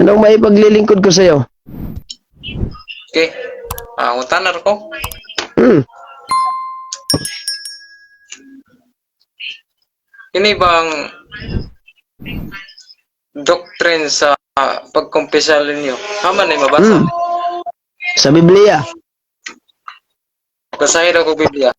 Anong maipaglilingkod ko sa'yo? Okay. Ah, utanar ko. Kini bang doctrine sa pagkumpisal ninyo? Haman na mabasa. Sa Biblia. Basahin ako Biblia.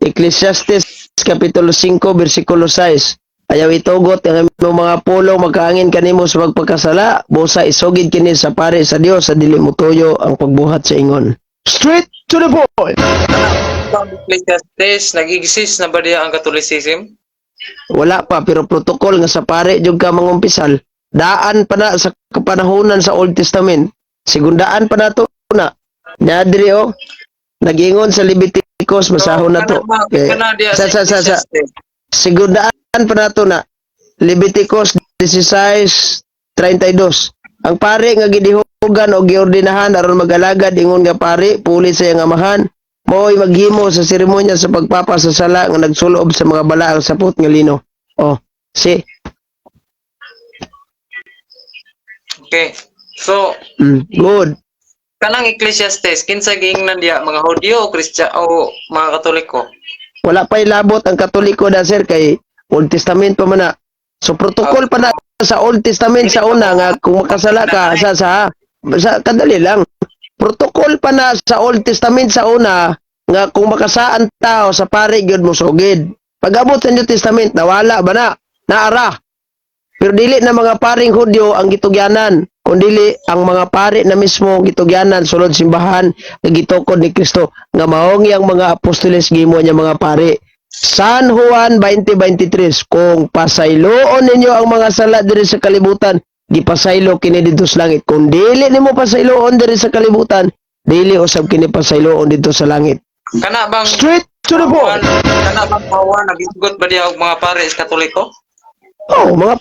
Ecclesiastes Kapitulo 5, versikulo 6. Ayaw itugot ang imong mga pulong makaangin kanimo sa pagpakasala, busa isugid kini sa pare sa Dios sa dili motuyo ang pagbuhat sa ingon. Straight to the point. Ecclesiastes, nag-exist na ba diya ang Catholicism? Wala pa, pero protocol nga sa pare jud ka mangumpisal. Daan pa na sa kapanahonan sa Old Testament. Segundaan pa nato na. Nya diri oh. Nagingon sa Leviticus, masahon na to. Okay. Kana diya Sa Ecclesiastes. Segundaan pa nato na. Leviticus 16:32. Ang pare nga gidihugan o giordinahan aron mag-alagad ingon nga pare puli sa iyang amahan, mao'y maghimo sa seremonya sa pagpapasasala nga nagsulob sa mga balaang sapot nga lino. Oh, si. Okay. So, Good. Kanang Ecclesiastes, kinsa giingnan diya, mga Hudyo o Kristiya o mga Katoliko? Wala pa'y labot ang Katoliko na, sir, kay Old Testament pa man na. So protocol pa na sa Old Testament sa una nga kung makasala ka sa kadali lang. Protocol pa na sa Old Testament sa una nga kung makasaan tao, sa pare gyud mo sugid. Pag-abot sa New Testament, nawala ba na? Naara. Pero dili na mga paring Hudyo ang gitugyanan, kundili ang mga pare na mismo gitugyanan sulod simbahan nga gitukod ni Kristo nga maong iyang mga apostoles, gimo niya mga pare. San Juan 20:23, kung pasayloon ninyo ang mga sala diri sa kalibutan, gipasaylo kini didto sa langit. Kung dili nimo pasayloon diri sa kalibutan, dili usab kini pasayloon didto sa langit. Kana bang Straight to the point. Kana bang Juan nagisgot ba diya og mga pare sa Katoliko? Oh, mga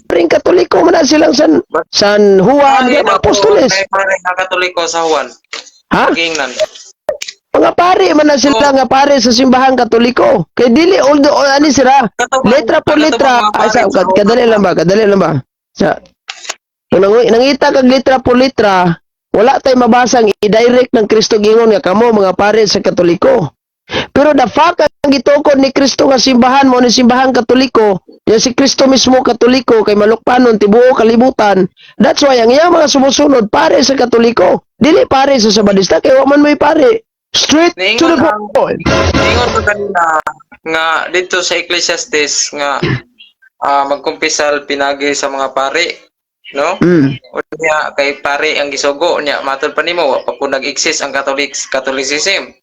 paring Katoliko man na silang San Juan, Pare mga apostoles. Kay pare nga Katoliko sa Juan. Ha? Giingnan. Mga pare man na sila nga pare sa simbahang Katoliko. Kay dili old o ani sira. Letra por Kato letra. bang mga Ay, pare sa, sa Juan? kadali lang ba? Kadali lang ba? Sa kung nangita kag letra por letra, wala tay mabasang i-direct ng Kristo gingon nga kamo mga pare sa Katoliko. Pero the fact ang gitukod ni Kristo nga simbahan mo ni simbahang Katoliko, yan si Kristo mismo Katoliko kay malukpanon tibuok kalibutan. That's why ang iyang mga sumusunod pare sa Katoliko. Dili pare sa Sabadista kay wa man mo'y pare. Straight to the point. Niingon ko kanina nga dito sa Ecclesiastes nga magkumpisal pinagi sa mga pare, no? Unya kay pare ang gisugo niya, matod pa nimo wa pa po nag-exist ang Catholicism.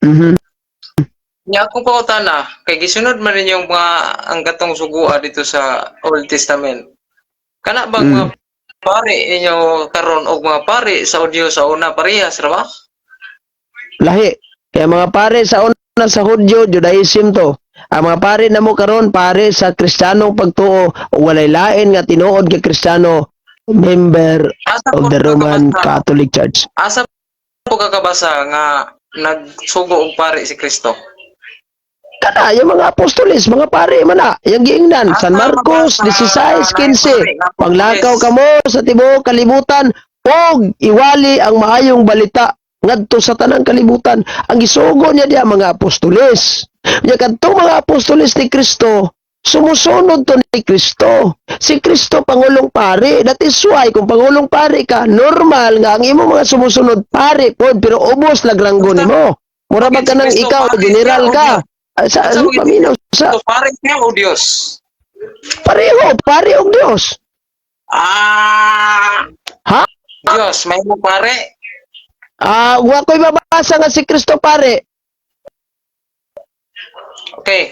Nya akong pangutana kay gisunod man ninyong mga ang katong sugua dito sa Old Testament. Kana bang mga pare ninyo karon og mga pare sa Hudyo sa una parehas ra ba? Lahi. Kaya mga pare sa una sa Hudyo, Judaism to. Ang mga pare na mo karon, pare sa Kristiyanong pagtuo o walay lain nga tinuod kay Kristiyano, member Asa of po the ka Roman kabasa? Catholic Church. Asa po ka kabasa nga nagsugo og pare si Kristo? Kana, yung mga apostoles, mga pare man na, yung giingnan, Asa San Marcos mabasa 16:15, na pare nga panglakaw apostoles? kamo sa tibuok kalibutan og iwali ang maayong balita ngadto sa tanang kalibutan. Ang gisugo niya diya mga apostoles. Nya kadtong mga apostoles ni Kristo, sumusunod to ni Kristo. Si Kristo pangulong pare. That is why kung pangulong pare ka, normal nga ang imong mga sumusunod pare pod, pero ubos lagranggo nimo. Mura ba Si ka nang Kristo, ikaw, pare general siya o ka? Diyos? Ah, sa, Asa mo paminaw sa So, pare siya o Diyos? Pareho, pare og Dios. Ah! Ha? Diyos, may mo pare. Ah, wa ko'y mabasa nga si Kristo pare. Okay.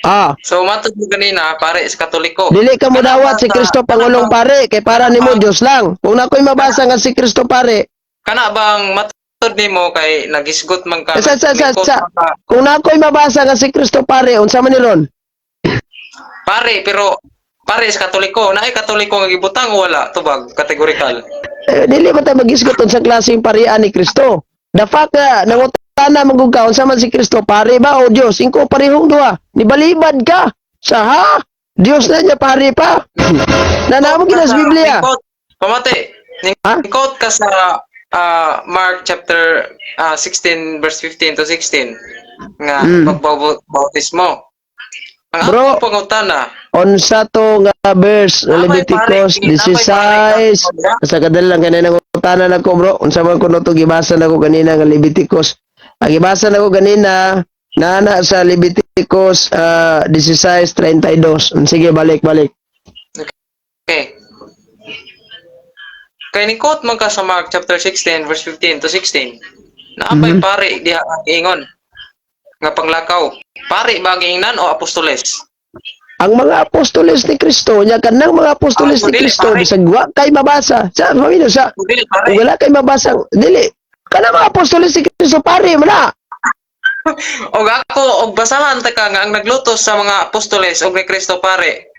Ah, So, matod mo ganina, pare sa Katoliko. Dili ka mo Kana dawat ba si Kristo pangulong pare kay para nimo Dios lang. Kung nakoy mabasa nga si Kristo pare, Kana bang matod nimo kay nagisgot man ka? Sa Naglikot man ka? Kung nakoy mabasa nga si Kristo pare, unsa man ni ron? Pare, pero pare sa Katoliko, naay Katoliko nga gibutang o wala? Tubag, categorical. Eh, dili man tayo magisgot unsa klaseng parean ni Kristo. The fact nga nangutana man gud ka unsa man si Kristo, pare ba o Dios? Ingko parehong duha. Nibalibad ka. Sa ha? Diyos na niya, pare pa. Na namo gina sa Biblia. Pamati. Ha? Quote ka sa Mark chapter 16 verse 15 to 16 nga pagbautismo. Ang Bro. akong pangutana, Unsa to nga verse? Namay Leviticus pare, namay pare 16. Sa kadali lang kanina ngutana nako, bro. Unsa man kuno to gibasa nako ganina nga Leviticus? Ang gibasa nako ganina nana sa Leviticus 16:32. Sige, balik balik. Okay. Kay ni quote man ka sa Mark chapter 16 verse 15 to 16. Naapay pare diha ang ingon nga panglakaw. Pare ba ang giingnan o apostoles? Ang mga apostoles ni Kristo nya, kanang mga apostoles Ah, ni dili, Kristo, pare. bisag wa kay mabasa sa pamino sa Dili pare. kung wala kay mabasa, dili kanang mga apostoles ni Kristo, pare man na. Og ako og basahan ta ka nga ang naglutos sa mga apostoles og ni Kristo pare.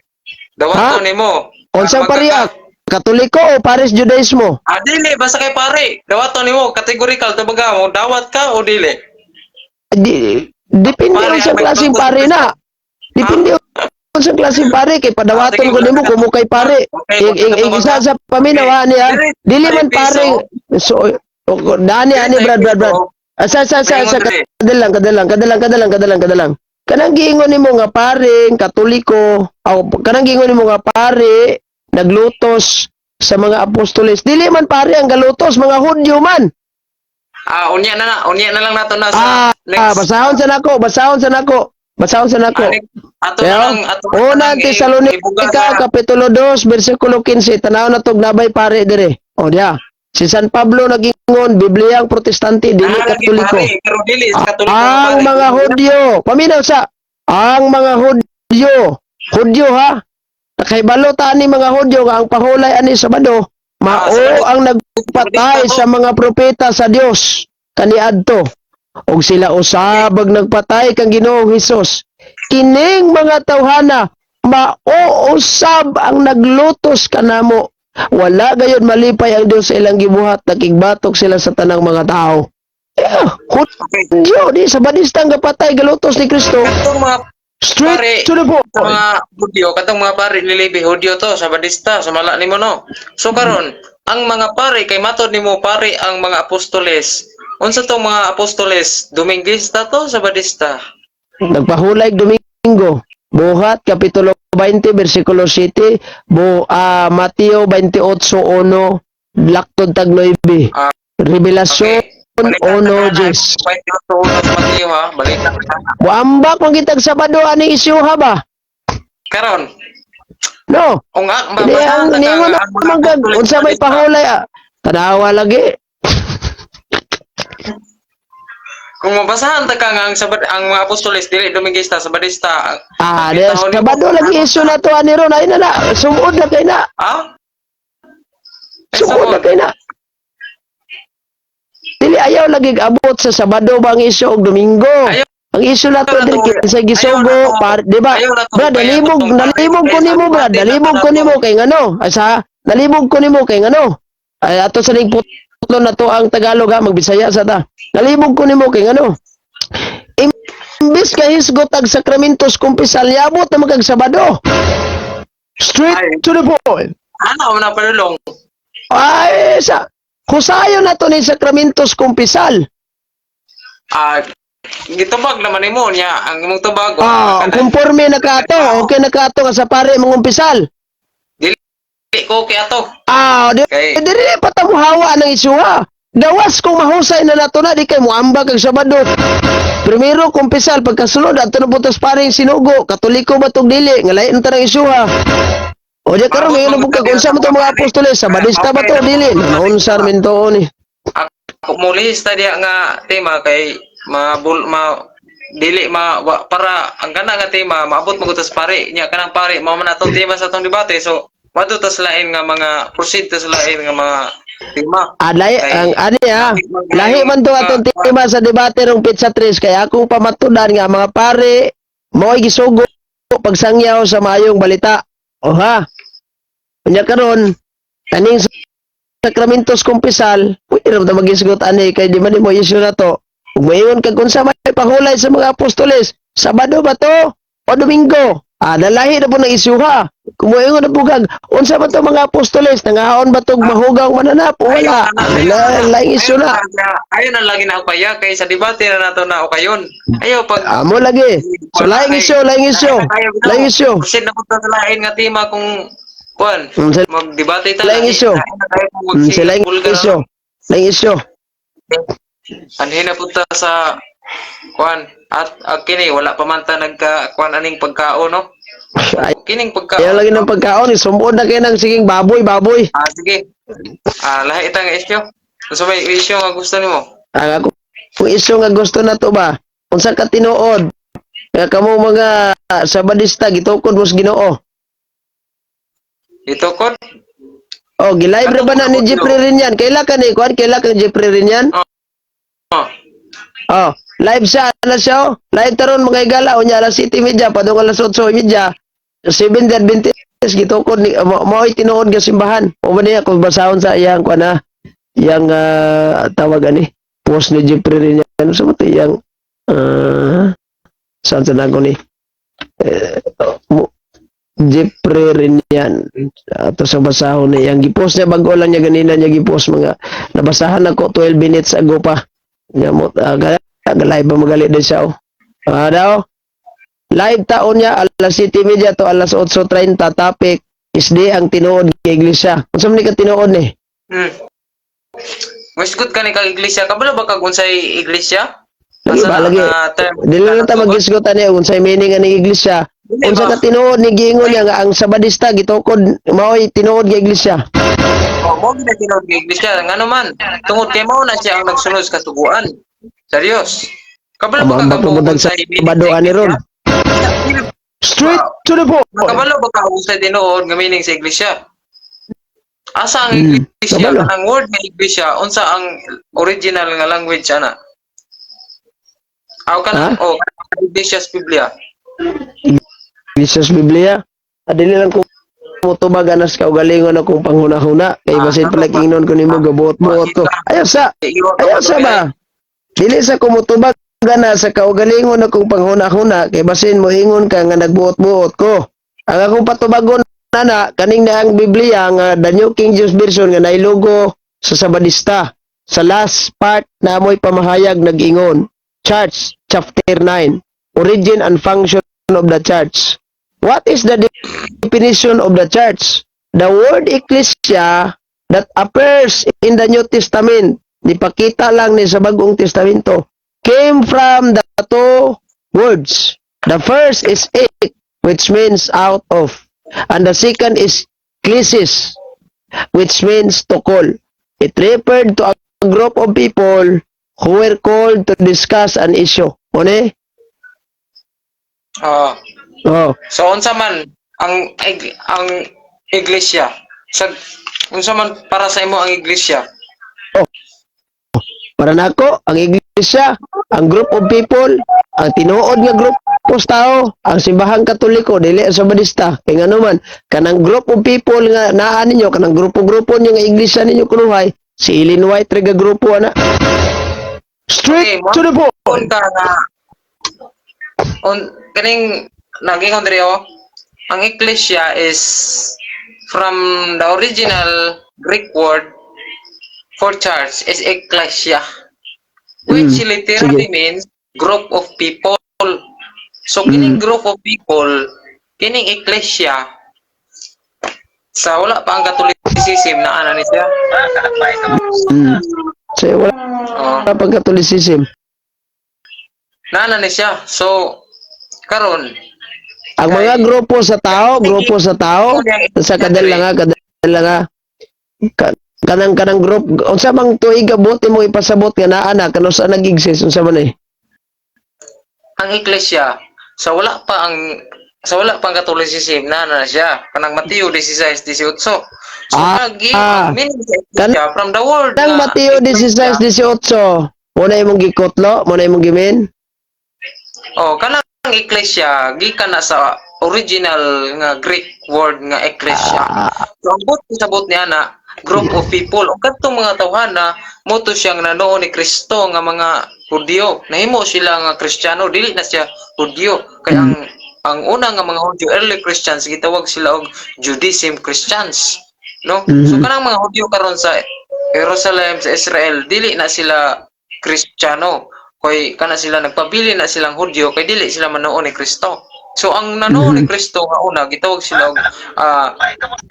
Dawaton Ha? nimo. Unsang pariya, Katoliko o pares Judaismo? Ah, dili basta kay pare. Dawaton nimo categorical to baga mo dawat ka o dili. Di, depende Pare, unsang ang klaseng naglutos pare na. Depende unsang klaseng pare kay padawaton Ah, sige, ko nimo kung mo kay pare. Okay, Isa sa paminaw Okay. niya. Dili man Dili, pare. So dani ani, brad, brad, brad. Asa sa kadalang kadalang kadalang kadalang kadalang kadalang. Kanang giingon nimo nga paring Katoliko, aw kanang giingon nimo nga pare naglutos sa mga apostoles. Dili man pare ang galutos, mga Hudyo man. Ah, unya na lang nato na sa Ah, next. ah, basahon sa nako, basahon sa nako. Basahon sa nako. Ah, ato na Kaya, lang, ato na Una lang ibuga Tesalonica kapitulo 2 bersikulo 15, tanaw na tog nabay pare dire. O diya. Si San Pablo nagingon, Biblia ang Protestante, dili Ah, lagi Katoliko. pare, pero dili sa Katoliko Ang pare. mga Hudyo, paminaw sa ang mga Hudyo, Hudyo ha. Nakahibalo ta ani mga Hudyo nga ang pahulay ani Sabado, mao Ah, Sabado. ang nagpatay sa mga propeta sa Dios kaniadto. Og sila usabag nagpatay kang Ginoong Hesus. Kining mga tawhana mao usab ang naglutos kanamo. Wala gayud malipay ang Dios sa ilang gibuhat, nakigbatok sila sa tanang mga tao. Yeah, Hudyo, di sa badistang gapatay galutos ni Kristo. Katong mga Straight Pare, to the point. sa mga Hudyo, katong mga pare nilibi Hudyo to sa Badista, sa mala nimo no. So karon, ang mga pare kay matod nimo pare ang mga apostoles. Unsa tong mga apostoles? Dominguista to sa Badista? Nagpahulay Domingo. Buhat Kapitulo 20 versikulo 7, Mateo 28:1, laktod tag 9. Revelasyon Balikan 1 na 10. 28:1 sa Mateo ha, balikan na. Wambak man kitag Sabado aning isyuha ba? Karon, No. kung ang Ini ang babasahan ta ka ningon nga ang mga naman kag apostoles unsa may Badista. pahulay ah. Tanawa lagi. Kung mabasahan ta ka nga ang mga apostoles dili Dominguista sa Badista. Ah, Ang des, gitahon nimo. Sabado lagi isyu na to ani ron. Ay na na, sumod na kay na. Ha? Eh, Sumod na sumod. kay na. Dili, ayaw lagi abot sa Sabado ba ang isyu og Domingo. Ayaw Ang isyu na to na diri to. kinsa Ayaw gisugo na to. par, di ba? Ayaw na to. Brad, Kaya nalibog, tong pare, nalibog ko kaya nimo, sa brad, debate nalibog na ko to. nimo kay ngano? Asa, nalibog ko nimo kay ngano? Ay ato sa ning putlo na to ang Tagalog ha, magbisaya sa ta. Nalibog ko nimo kay ngano? Imbis ka hisgot ag sakramentos kumpisal, yabot na magkag Sabado. Straight Ay. to the point. Ano na padulong? Ay, sa husayon na to ni sakramentos kumpisal. Ah, gitubag naman nimo niya ang imong tubag. Ah, conforme na ka ato, okay na ka ato nga sa pare mangumpisal. Dili ko kay ato. Ah, di Kay diri pa ta muhawa ng isuha. Gawas kung mahusay na nato na, di kay muambag ang Sabado. Primero kumpisal, pagkasunod adto na butas pare yung sinugo, Katoliko ba tog dili, nga lain na tanang isuha. O di karon ngayon mo kag unsa mo to mga apostoles, Sabadista ba to dili? Naunsa man to ni. Ako mulihis ta diha nga tema kay mabul ma dili ma wa, para ang kana nga tema maabot mo tas pare nya kanang pare mao man atong tema sa atong debate, so wadto tas lain nga mga proceed tas lain nga mga tema. Adlay Kay- ang ani ha. Lahi man to atong tema sa debate rong Pizza Tres kay akong pamatudan nga mga pare mao'y gisugo pagsangyaw sa maayong balita. O ha. Unya karon kaning sakramentos kumpisal, pwede ra ta magisgot ani kay di man nimo issue na to. Ug moingon kag unsa may pahulay sa mga apostoles, Sabado ba to o Domingo? Ah, nalahi na po ng isyuha. Kung moingon na po kag, unsa ba to mga apostoles, nangaon ba tog mahugaw mananap? O wala. Laing isyu na. Ayaw na lagi na kaya kay sa debate na nato na okayon. Ayaw pag Amo lagi. So laing isyu, laing isyu. Laing isyu. Proceed na punta sa lain nga tema kung kuan magdebate ta. Laing isyu. Sa laing isyu. Laing isyu. Anhin na punta sa kuan at kini wala pa man ta nagka kuan aning pagkaon, no. Ay, Kining pagkaon. ayaw lagi ng pagkaon. Sumod na kayo ng siging baboy, baboy. Ah, sige. Ah, lahi itang isyu. Unsa may isyu nga gusto nimo? Ang ako, kung isyu nga gusto na to ba, unsa ka tinuod, nga kamo mga Sabadista, gitukod mo sa Ginoo. Itukod? Oh, gilibre ba na ni Jeffrey Rinyan? Kaila ka ni kuan? Kaila kang Jeffrey Rinyan? Oh. Oh, live siya na siya. Oh. Live taron mga igala unya alas 7:30 padung alas 8:30. Seventh Day Adventist gitukod ni mao'y tinuod nga simbahan. O ba niya kung basahon sa iyang kuan na yang tawag ani post ni Jeffrey Rinyan sa mo iyang saan sa nago ni eh, Jeffrey Rinyan ato sa basahon ni iyang gipost niya, bago lang niya ganina niya gipost, mga nabasahan ako 12 minutes ago pa niya mo live ba magali din siya, oh. Ah, daw live taon niya alas 7:30 to alas 8:30, topic is di ang tinuod nga iglesia. Unsa man ni ka tinuod ni? Wisgot ka ni kag iglesia. Kabalo ba kag unsay iglesia? Lagi Asa ba, na lagi. nga term? Dili na ta magisgot ani unsay meaning ani iglesia. Dili Unsa ba? ka tinuod ni giingon niya nga ang Sabadista gitukod mao'y tinuod nga iglesia? Oh, mo gid na tinuod nga iglesia. Ngano man? Tungod kay mao na siya ang nagsunod sa kasuguan. Serious. Kabalo ba Aba, kag ang pagbutag sa unsay meaning sa Sabado ani ron. iglesia? Straight to the point. Kabalo ba ka unsay tinuod nga meaning sa iglesia? Asa ang iglesia? Kabalo. Ang word nga iglesia, unsa ang original nga language ana? Aw kanang Ha? oh, iglesia sa Biblia. Iglesia sa Biblia. Ah, dili lang ko mutubag anas kaugalingon akong panghuna-huna kay Ah, basin ano pala ba? ingnon ko nimo gabuot-buot ko. Ayaw sa, ayaw sa ba? Dili sa kumutubag na sa kaugalingon akong panghuna-huna kay basin mo ingon ka nga nagbuot-buot ko. Ang akong patubagon na kaning na ang Biblia nga The New King James Version nga nailugo sa Sabadista. Sa last part na amoy pamahayag nag-ingon. Church, chapter 9. Origin and function of the church. What is the definition of the church? The word ecclesia that appears in the New Testament, nipakita lang ni sa Bagong Testamento, came from the two words. The first is ek, which means out of. And the second is klesis, which means to call. It referred to a group of people who were called to discuss an issue. One? Ah. Oh. So unsa man ang iglesia? Sa unsa man para sa imo ang iglesia? Para nako, ang iglesia, ang group of people, ang tinuod nga group of tao, ang simbahang Katoliko, dili ang Sabadista. Kay ngano man, kanang group of people nga naa ninyo, kanang grupo-grupo ninyo nga iglesia ninyo kunuhay, si Ellen White ra ga grupo ana. Straight Okay, to the point. Kung ka nga on kaning nagingon diri, oh, ang iglesia is from the original Greek word for church is ekklesia, which literally sige. Means group of people. So kining group of people, kining ekklesia, sa wala pa ang Catholicism na ana ni siya. So wala Oh, pang Catholicism. Naana ni siya. So karon Ang mga grupo sa tao, sa kadala nga, kadala nga, kanang group, unsa bang tuig abot mo ipasabot nga naa na kano sa nag-exist, unsa man eh? Ang iglesia sa wala pa ang Catholicism na na siya kanang Mateo 16:18. So nagi meaning sa iglesia from the word Kanang nga Mateo iglesia. 16:18, mo na imong gikotlo, mo na imong gimin. Oh, kanang iglesia gikan na sa original nga Greek word nga ekklesia. So ang buot sabot niya na group of people o kadtong mga tawhana mo to siyang nanuo ni Kristo nga mga Hudyo. Nahimo sila nga Kristiyano, dili na siya Hudyo. Kaya ang Ang una nga mga Hudyo, early Christians, gitawag sila og Judaism Christians, no? So kanang mga Hudyo karon sa Jerusalem, sa Israel, dili na sila Kristiyano. Kay kana sila nagpabili na silang Hudyo kay dili sila manuo ni Kristo. So ang nanuo ni Kristo nga una, gitawag sila og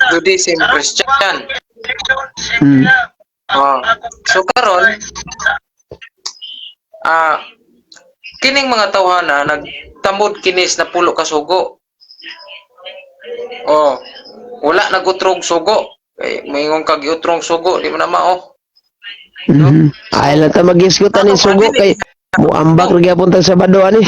Judaism Christian. So karon kining mga tawhana nagtamod kinis napulo ka sugo. Oh, wala nagutrog sugo. Kay moingon kag giutrong sugo, di mo na mao. Ay lang ta magisgot ani sugo kay muambak ra gyapon tag Sabado ani.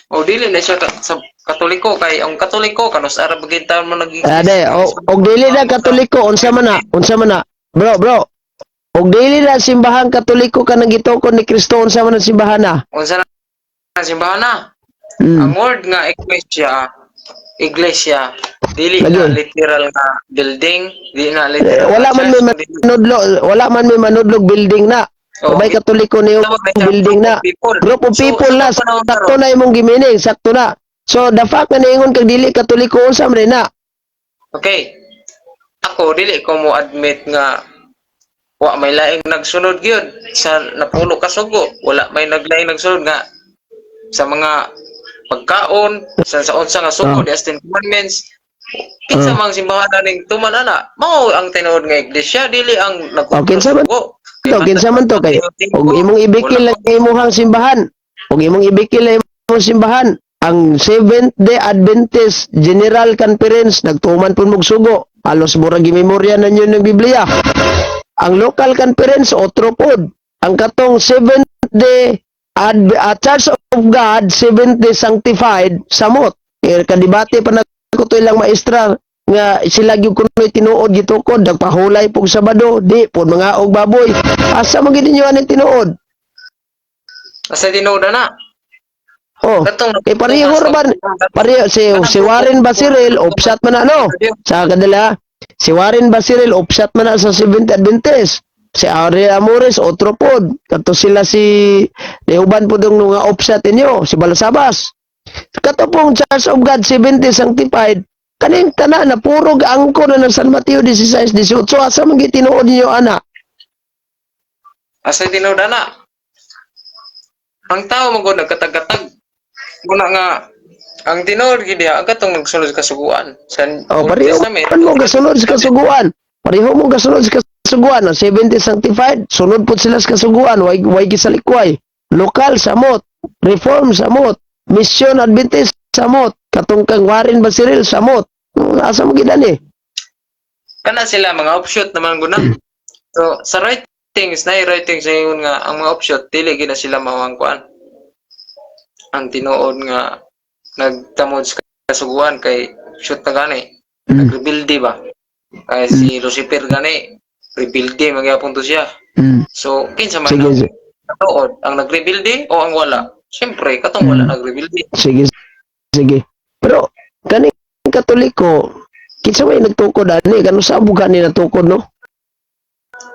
O dili na siya sa Katoliko kay ang Katoliko kanus ara bagay taon mo naging Ade, o og dili na Katoliko, unsa man na? Unsa man na? Bro, bro. Og dili na simbahang Katoliko ka nang gitukod ni Kristo, unsa man ang simbahan na? Unsa na ang simbahan na? Ang word nga iglesia, iglesia, dili na Lagi. literal nga building, dili na Eh, literal wala nga man may church, dili- manudlo, wala man may manudlog building na. Oh, Ubay Katoliko niyo tawag na siya building group na. of people. Group of So, people na, sa panahon sakto karon, na imong gimining, sakto na. So the fact na niingon kag dili Katoliko, unsa man na? Okay. Ako dili ko mo admit nga wa may laing nagsunod gyud sa napulo ka sugo. Wala may naglaing nagsunod nga sa mga pagkaon, sa unsa nga sugo, the Ten Commandments. Kinsa mang simbahan na ning tuman ana, mao ang tinuod nga iglesia, dili ang Oh, kinsa man sugo. to, kinsa man to kay og imong ibikil lang imuhang simbahan, og imong ibikil lang imong simbahan, ang Seventh Day Adventist General Conference nagtuman pud mog sugo, halos murag gimemorya na ninyo ng Biblia. Ang local conference otro pod. Ang katong Seventh Day Church of God Seventh Day Sanctified samot. Kaya kadibate pa na ko to ilang maestra nga sila gyud kuno'y tinuod gitukod, nagpahulay pug Sabado, di pod mga og baboy. Asa man gid ninyo aning tinuod? Asa tinuod na? Oh, Katong kay pareho ra ban, pareho si Warren Basiril offshot man na, no? Sa kadala si Warren Basiril offshot man na sa Seventh Adventist. Si Ari Amores otro pod. Kato sila si Leuban pod ang nga offshot inyo, si Balasabas. Kato pong Church of God Seventh Sanctified, kaning tanan na puro gaangko na ng San Mateo 16:18. Asa man gid tinuod ninyo ana? Asa tinuod na? Ang tao man gud nagkatag-katag. Muna nga ang tinuod gid diha ang katong nagsunod sa kasuguan. Sa Oh, Old pareho Testament, man mo gasunod sa kasuguan. Pareho mo gasunod sa kasuguan. Ang 70 Sanctified, sunod po sila sa kasuguan, way gisalikway. Lokal samot, Reform samot, Mission Adventist samot, katong kang Warren Basiril samot. Asa mo gid ani? Kana sila mga offshoot naman guna. So sa writings na writings sa ingon nga ang mga offshoot dili gid na sila mao ang kuan. Ang tinuod nga nagtamod sa kasuguan kay shoot na gani. Nagrebelde ba? Kay si Lucifer gani rebelde magyapon to siya. So kinsa man Sige, ang sige. tinuod, ang nagrebelde o ang wala? Siyempre, katong wala nagrebelde. Sige. Sige. Pero kaning Katoliko, kinsa may nagtukod ani? Kano sa amo gani natukod, no?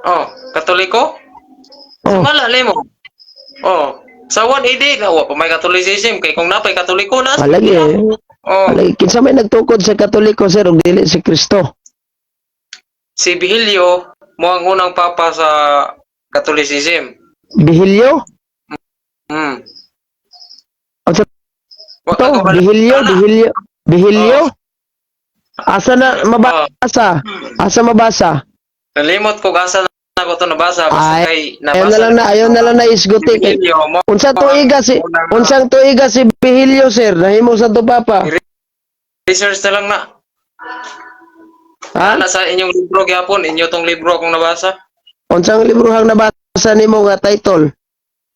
Oh, Katoliko? Oh. Wala nimo. Oh, sa 1 AD na wa pa may Catholicism kay kung napay Katoliko na. Alagi. Oh, Alagi kinsa may nagtukod sa Katoliko, sir, ug dili si Kristo? Si Vigilio mo ang unang papa sa Catholicism. Bihilyo? Unsa Wa to? ka kabalo- Bihilyo, Ana. Bihilyo, Bihilyo? Asa na mabasa? Asa mabasa? Nalimot ko asa na ko to nabasa basta Ay, kay Ayaw nabasa. na lang na, ayaw na lang na isguti kay Vigilio mo unsa tuiga si unsang tuiga si Bihilyo, sir? Nahimo sa to papa. Research na lang na. Ha? Ana sa inyong libro gyapon, inyo tong libro akong nabasa. Unsang librohang nabasa nimo nga title?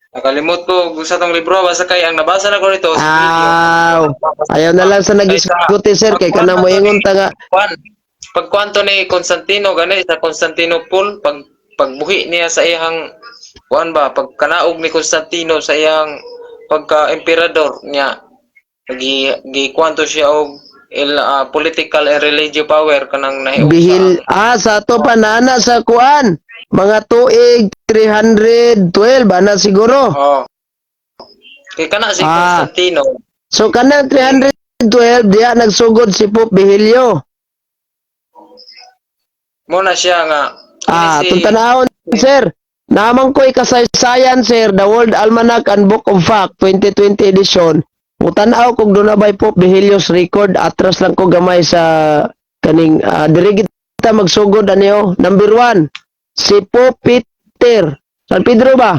Nakalimot ko kung sa tong libro basta kay ang nabasa na ko nito si Vigilio. Aw, ayaw na lang sa nagisguti, sir, kay kanang moingon ta nga Kwan, pagkuanto ni Constantino gani sa Constantinople, pagbuhi niya sa iyang kuan ba, pagkanaog ni Constantino sa iyang pagka emperador niya, gi gikuanto siya og political and religious power kanang nahiusa. Bihil ah sa to pa nana sa kuan mga tuig 312 ana siguro. Oh. Kay kana si Ah. Constantino. So kanang 312 diha nagsugod si Pope Vigilio. Mo na siya nga kini Ah, si kung tanahon, sir. Naman ko'y kasaysayan, sir, The World Almanac and Book of Fact, 2020 edition. Mutanaw kung doon na ba'y Pope Vigilio's record, atras lang ko gamay sa kaning diri kita magsugod anio. Number 1, si Pope Peter. San Pedro ba?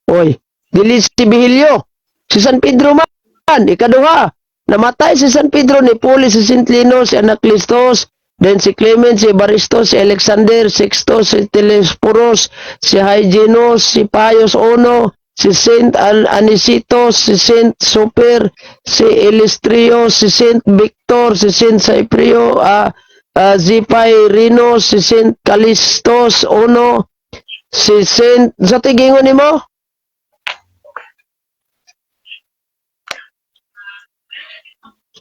Oy, dili si Vigilio. Si San Pedro man, ikaduha. Namatay si San Pedro ni Puli si Saint Lino, si Anaclistos, then si Clement, si Evaristo, si Alexander, Sixto, si Telesporos, si Hyginus, si Pius Ono, si Saint Anicitos, si Saint Super, si Ilistrio, si Saint Victor, si Saint Cyprio, Zipyrino, si Saint Callistos Ono, si Saint. Sa tigingon nimo?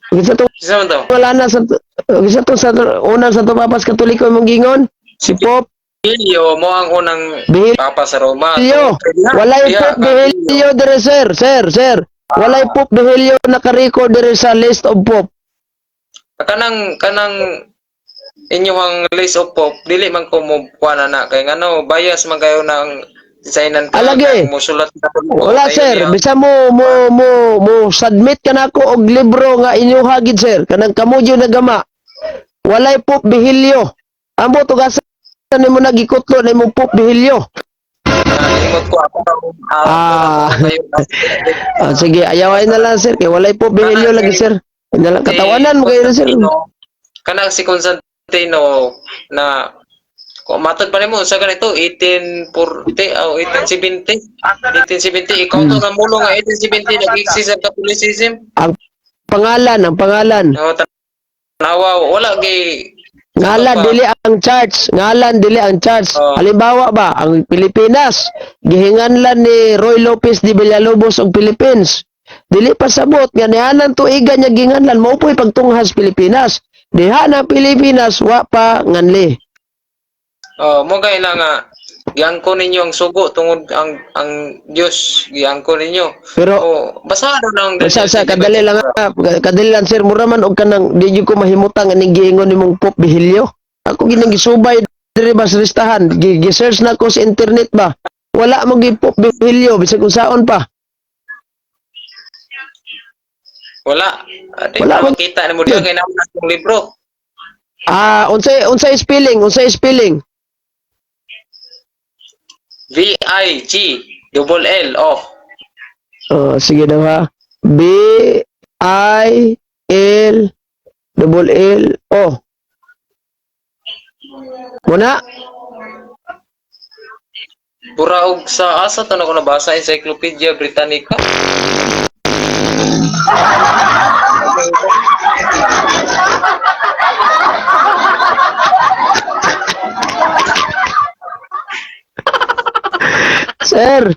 Sa to Sa man to? wala na sa sa to sa unang sa Papas Katoliko imong gingon si Pope Vigilio mo ang unang Vigilio. papa sa Roma. Walay Diha, Pope Vigilio dire, sir, sir, sir. Walay Pope Vigilio naka-record dire sa list of Pope. Kanang kanang inyong list of pope dili man ko mo kuan na kay ngano bias man kayo ng designan ka Alagi. kay mosulat ka Wala, sir, bisa mo mo mo mo submit ka nako og libro nga inyong hagid, sir, kanang kamo gyud nagama. Walay Pope Vigilio. Amo tugasan nimo nagikutlo na imong Pope Vigilio. Nalimot ko ako. Ah. Ah, sige, ayaw ay na lang, sir, kay walay Pope Vigilio lagi, sir. Na lang katawanan mo kayo, sir. Kanang si Constantino na kung matod pa nimo sa ganito 1840 o 1870, 1870 ikaw to namulo nga 1870 nag-exist ang Catholicism. Ang pangalan, ang pangalan. No, tanawa wala gay. Ngalan dili ang church, ngalan dili ang church. Oo. Halimbawa ba, ang Pilipinas gihinganlan ni Roy Lopez de Villalobos og Philippines. Dili pa sabot nga nianang tuigan niya ginganlan mao po'y pagtunghas Pilipinas. Diha na Pilipinas wa pa nganli. Oh, mo kay na nga giangko ninyo ang sugo tungod ang Dios giangko ninyo. Pero Oh, basa na lang sa sa kadali lang ha, kadali lang, sir, mura man og kanang di jud ko mahimutang aning giingon nimong Pope Vigilio. Ako ginang gisubay diri ba sa listahan, gi-search na ko sa internet ba. Wala mo gi Pope Vigilio bisag unsaon pa. Wala. Adi, Wala wala makita nimo diha kay naman akong libro. Ah, unsay unsay spelling? Unsay spelling? V I G double L O. Oh, sige daw ha. B I L double L O. Muna, Buraog sa asa to na ko nabasa, Encyclopedia Britannica. Sir.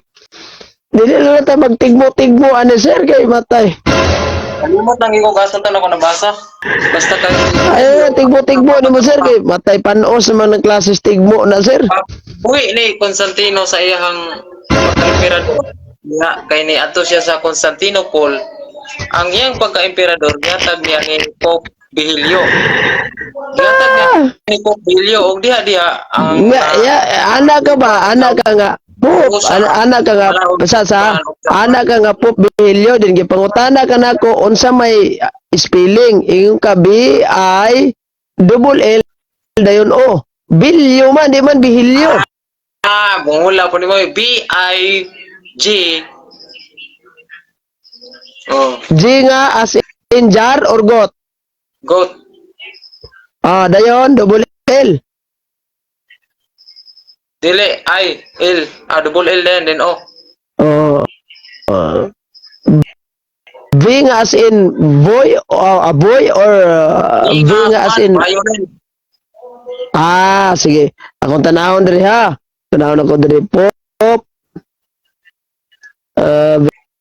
Dili na ta magtigmo-tigmo ani, sir, kay matay. Kalimot lang ko asa to na ko nabasa. Basta kay Ay, tigmo-tigmo nimo, sir, kay matay panos naman ng klases tigmo na, sir. Uwi ni Constantino sa iyang pagka-emperador. Nga, kay ni adto siya sa Constantinople. Ang iyang pagka-emperador gihatag niya ni Pope Vigilio. Gihatag niya ni Pope Vigilio og diha diha ang Nga, ya, ana ka ba? Ana ka nga. Pope, ana ka nga, basta sa, ana ka nga Pope Vigilio, din gipangutana ka nako unsa may spelling. Ingon ka B I double L dayon O. Bilyo man, di man Vigilio. Ah, bungula po nimo B I G. Oh, G nga as in jar or goat. Goat. Ah, dayon double L. Dili I L, ah, double L din then O. Oh. V nga as in boy or a boy or V nga as in Violin. Ah, sige. Akong tanahon diri ha. Tanahon ako diri Pop.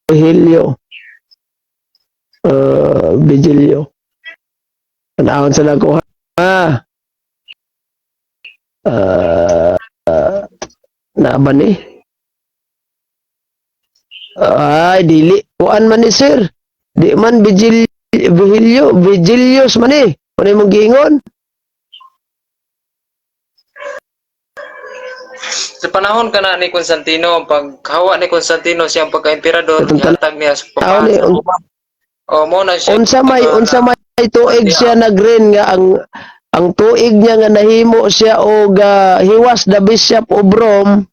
Vigilio. Vigilio. Tanahon sa nako ha. Uh, na ba ni? Ay, dili. Kuan man ni, sir. Di man Vigil Vigilio, Vigilius man eh. Ano imong giingon? Sa panahon kana ni Constantino, paghawa ni Constantino siyang pagka-emperador, Itong gihatag niya sa tao papahan ni sa Roma. O mo na siya. Unsa may tuig siya nag-reign nga ang tuig niya nga nahimo siya og he was the bishop of Rome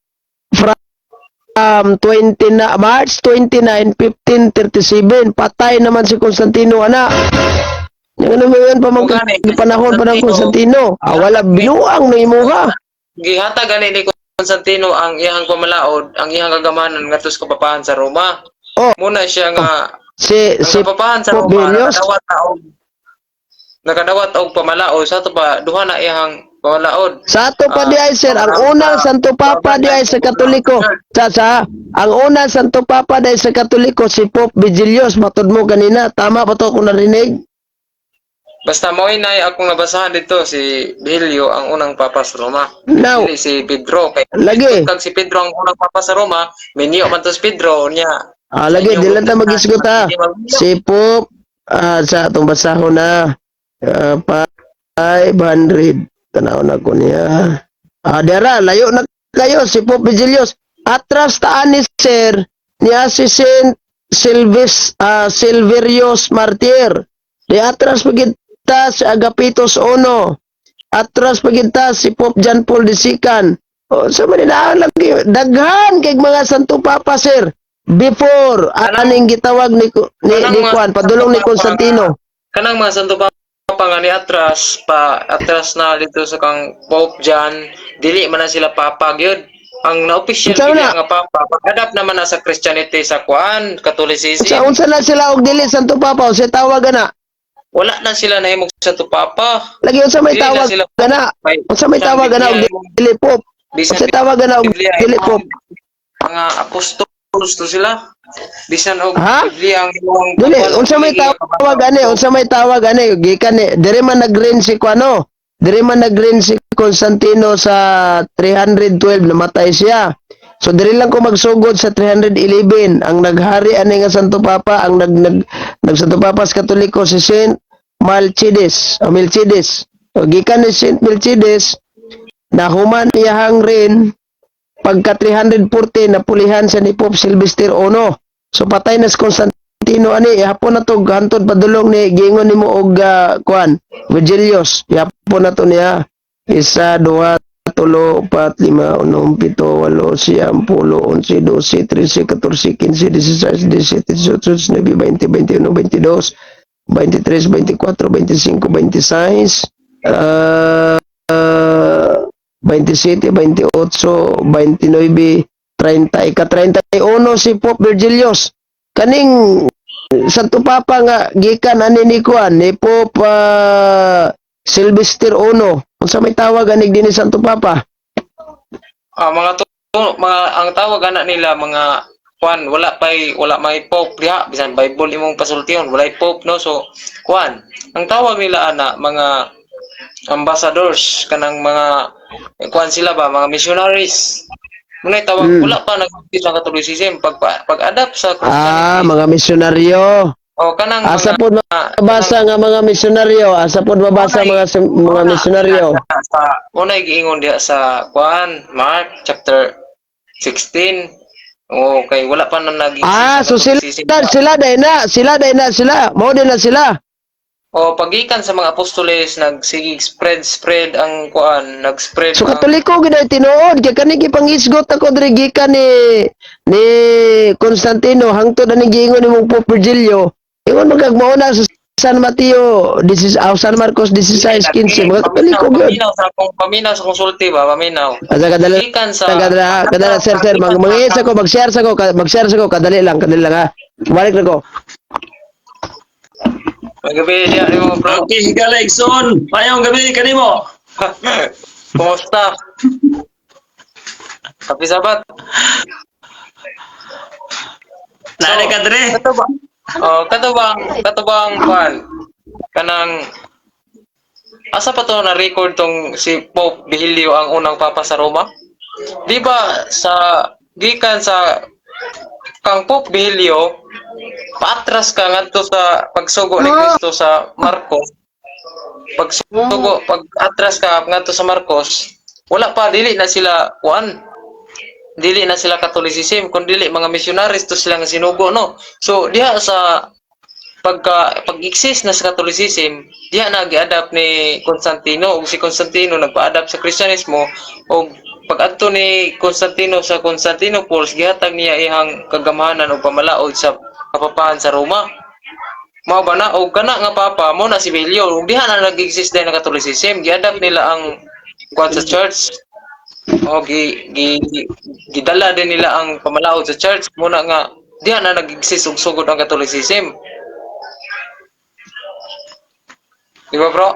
from 20 na March 29, 1537. Patay naman si Constantino ana. Yang ano mo yun pa man Gani, panahon pa ng Constantino. Ah, wala binuang na imuha. Gihatag gani ni Constantino ang iyang pamalaod, ang iyang kagamanan ngadto sa kapapahan sa Roma. Oh. Muna siya nga Si ang si kapapahan sa Pope Roma Julius? nakadawat og pamalaod sa ato pa duha na iyang pamalaod. Sa ato pa Ah, di ay, sir, ang unang Santo Papa di ay sa Katoliko. Sa ang unang Santo Papa di ay sa Katoliko si Pope Vigilius, matud mo kanina. Tama ba to kung narinig? Basta mo inay akong nabasahan dito si Vigilio ang unang papa sa Roma. Now, Dili si Pedro kay Lagi. Kag si Pedro ang unang papa sa Roma, minyo man to si Pedro niya. Lagi di lang ta magisgot ha. Si Pope sa atong basahon na 500. Tanaw na ko niya. Ah, dara layo na kayo si Pope Vigilius. Atras taan ni sir niya si Saint Silverius Martyr. Di atras pagita si Agapitos Ono. Atras pagita si Pope John Paul II. O, sa Manila lagi daghan kay mga Santo Papa, sir. Before aning gitawag ni, Kanang ni mga Juan padulong ni Santo Papa. Constantino. Kanang mga Santo Papa nga ni atras pa atras na dito sa kang Pope John, dili man na sila papa gyud. Ang na-official Unsa gyud na? nga papa pag-adapt naman na sa Christianity sa kuan, Catholicism. Sa unsa na sila og dili Santo Papa, unsay tawag ana? Wala na sila nahimong Santo Papa. Lagi unsa may Dili na tawag sila ana? May- Unsa may tawag ana og dili Pope? Bisan Unsa tawag ana og Biblia, dili Pope? mga apostolos to sila. Bisan og Ha? Biblia ang imong Dili, unsa may tawag ani? Unsa may tawag ani? Gikan ni dire man nag-reign si kuano. Dire man nag-reign si Constantino sa 312, namatay siya. So dire lang ko magsugod sa 311 ang naghari ani nga Santo Papa, ang nag nag, nag Santo Papa sa Katoliko si Saint Melchides, o Melchides. O, gikan ni Saint Melchides nahuman iyahang reign pagka 340, napulihan siya ni Pope Sylvester I. So patay na si Constantino ani, ihapon na to hantod padulong ni giingon nimo og kuan Virgilius, ihapon na to niya. Isa, duha, tulo, upat, lima, unom, pito, walo, siyam, pulo, 11, 12, 13, 14, 15, 16, 17, 18, 19, 20, 21, 22, 23, 24, 25, 26, 27, 28, 29, 30, ika 31 si Pope Virgilius. Kaning Santo Papa nga gikan ani ni kuan ni Pope Sylvester I. Unsa may tawag anig dinhi Santo Papa? Ah, mga to, mga ang tawag ana nila mga kuan, wala pay wala may pope diha, bisan Bible imong pasultihon walay pope, no? So kuan ang tawag nila ana, mga ambassadors, kanang mga kuan sila ba, mga missionaries muna tawag. Wala pa nag sa Catholicism pag pag-adapt sa Ah, Christianity. mga misyonaryo. O kanang Asa mga po mabasa nga mga misyonaryo? Asa po mabasa mga misyonaryo? Sa unay giingon diha sa kuan, Mark chapter 16. Okay, wala pa na nag Ah, so sila sila day na, sila day na sila. Mao din na sila. O pagikan sa mga apostoles nagsigig spread spread ang kuan, nag-spread So ang Katoliko gid ay tinuod kay kani gipangisgot ako diri gikan ni Constantino hangtod ani giingon nimong Pope Virgilio. Ingon man kag mao na sa San Mateo, this is San Marcos 16:15, mga Katoliko gyud. Paminaw sa konsulti ba, paminaw. Asa kadali Gikan sa kadala kadala, sir, sir, mag mangisa ko, mag-share sa ko, mag-share sa ko, kadali lang, kadali lang ha. Balik na ko. Magabi diha nimo, bro. Okay, higala Igsoon. Payong gabi kanimo. Kumusta? Happy Sabat. Nari ka dire. Kato ba? Oh, kato bang kuan kanang asa pa to na record tong si Pope Vigilio ang unang papa sa Roma? Di ba sa gikan sa Kang Pope Vigilio, paatras ka ngadto sa pagsugo ni Kristo sa Marcos. Pagsugo, pag atras ka ngadto sa Marcos, wala pa, dili na sila kuan. Dili na sila Catholicism, kun dili mga missionaries to sila nga sinugo, no. So diha sa pagka pag-exist na sa Catholicism, diha na gi-adapt ni Constantino, ug si Constantino nagpa-adapt sa Kristiyanismo, ug pag-adto ni Constantino sa Constantinople, gihatag niya iyang kagamhanan og pamalaod sa kapapahan sa Roma. Mao ba na? Og kana nga papa mo na si Vigilio, ug diha na nag-exist din ang Catholicism, gi-adapt nila ang kuan sa church. O gi, gi gidala din nila ang pamalaod sa church muna nga diha na nag-exist og sugod ang Catholicism. Di ba, bro?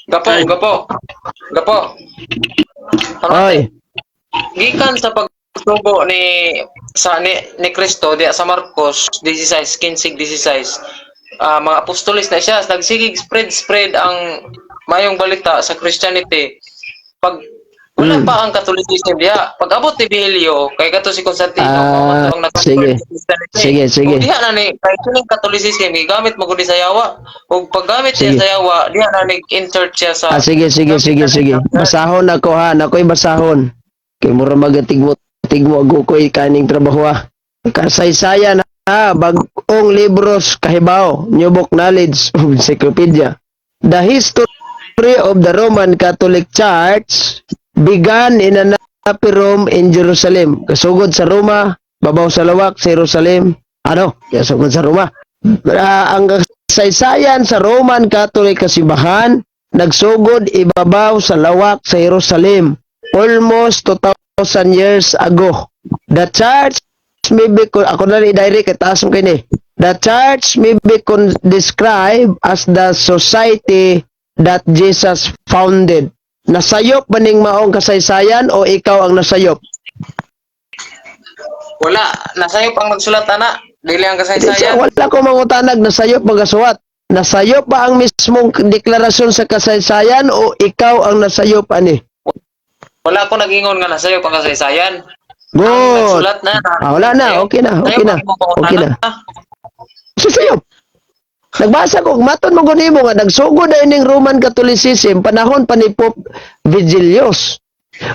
Gapo, Ay. Gapo. Gapo. Ano, Oy, gikan sa pagsugo ni Kristo diha sa Marcos 16, 15, 16, mga apostoles na siya, nagsigig spread spread ang mayong balita sa Christianity pag wala pa ang Catholicism diha. Pag abot ni Vigilio, kay kato si Constantino, mao man to ang nag-convert sige. sa Christianity. Sige, sige. Ug diha na ni kay kining Catholicism gigamit mo gud ni sa yawa, ug paggamit siya Sige. Sa yawa, diha na ni insert siya sa Ah, sige, sige, sige, sige. Basahon ako ha, nakoy basahon. Kay mura magatigmo tigmo ako ko'y kaning trabaho ha. Kasaysayan ha, bag-ong libros kahibaw, New Book Knowledge of Encyclopedia. The history of the Roman Catholic Church began in an upper room in Jerusalem. Kasugod sa Roma, babaw sa lawak sa Jerusalem. Ano? Kasugod sa Roma. Ang kasaysayan sa Roman Catholic kasimbahan nagsugod ibabaw sa lawak sa Jerusalem almost 2,000 years ago. The church may be, ako na ni direct, taas mo kini. The church may be described as the society that Jesus founded. Nasayop ba ning maong kasaysayan o ikaw ang nasayop? Wala, nasayop ang nagsulat ana, dili ang kasaysayan. Wala ko mangutanag nasayop magasuwat. Nasayop ba ang mismong deklarasyon sa kasaysayan o ikaw ang nasayop ani? Wala ko nag-ingon nga nasayop ang kasaysayan. Ang Good. nagsulat na. Ah, wala na, okay na, okay na. Okay na. Susayop. Nagbasa ko, maton mo guni mo nga nagsugod na ining Roman Catholicism panahon pa ni Pope Vigilius.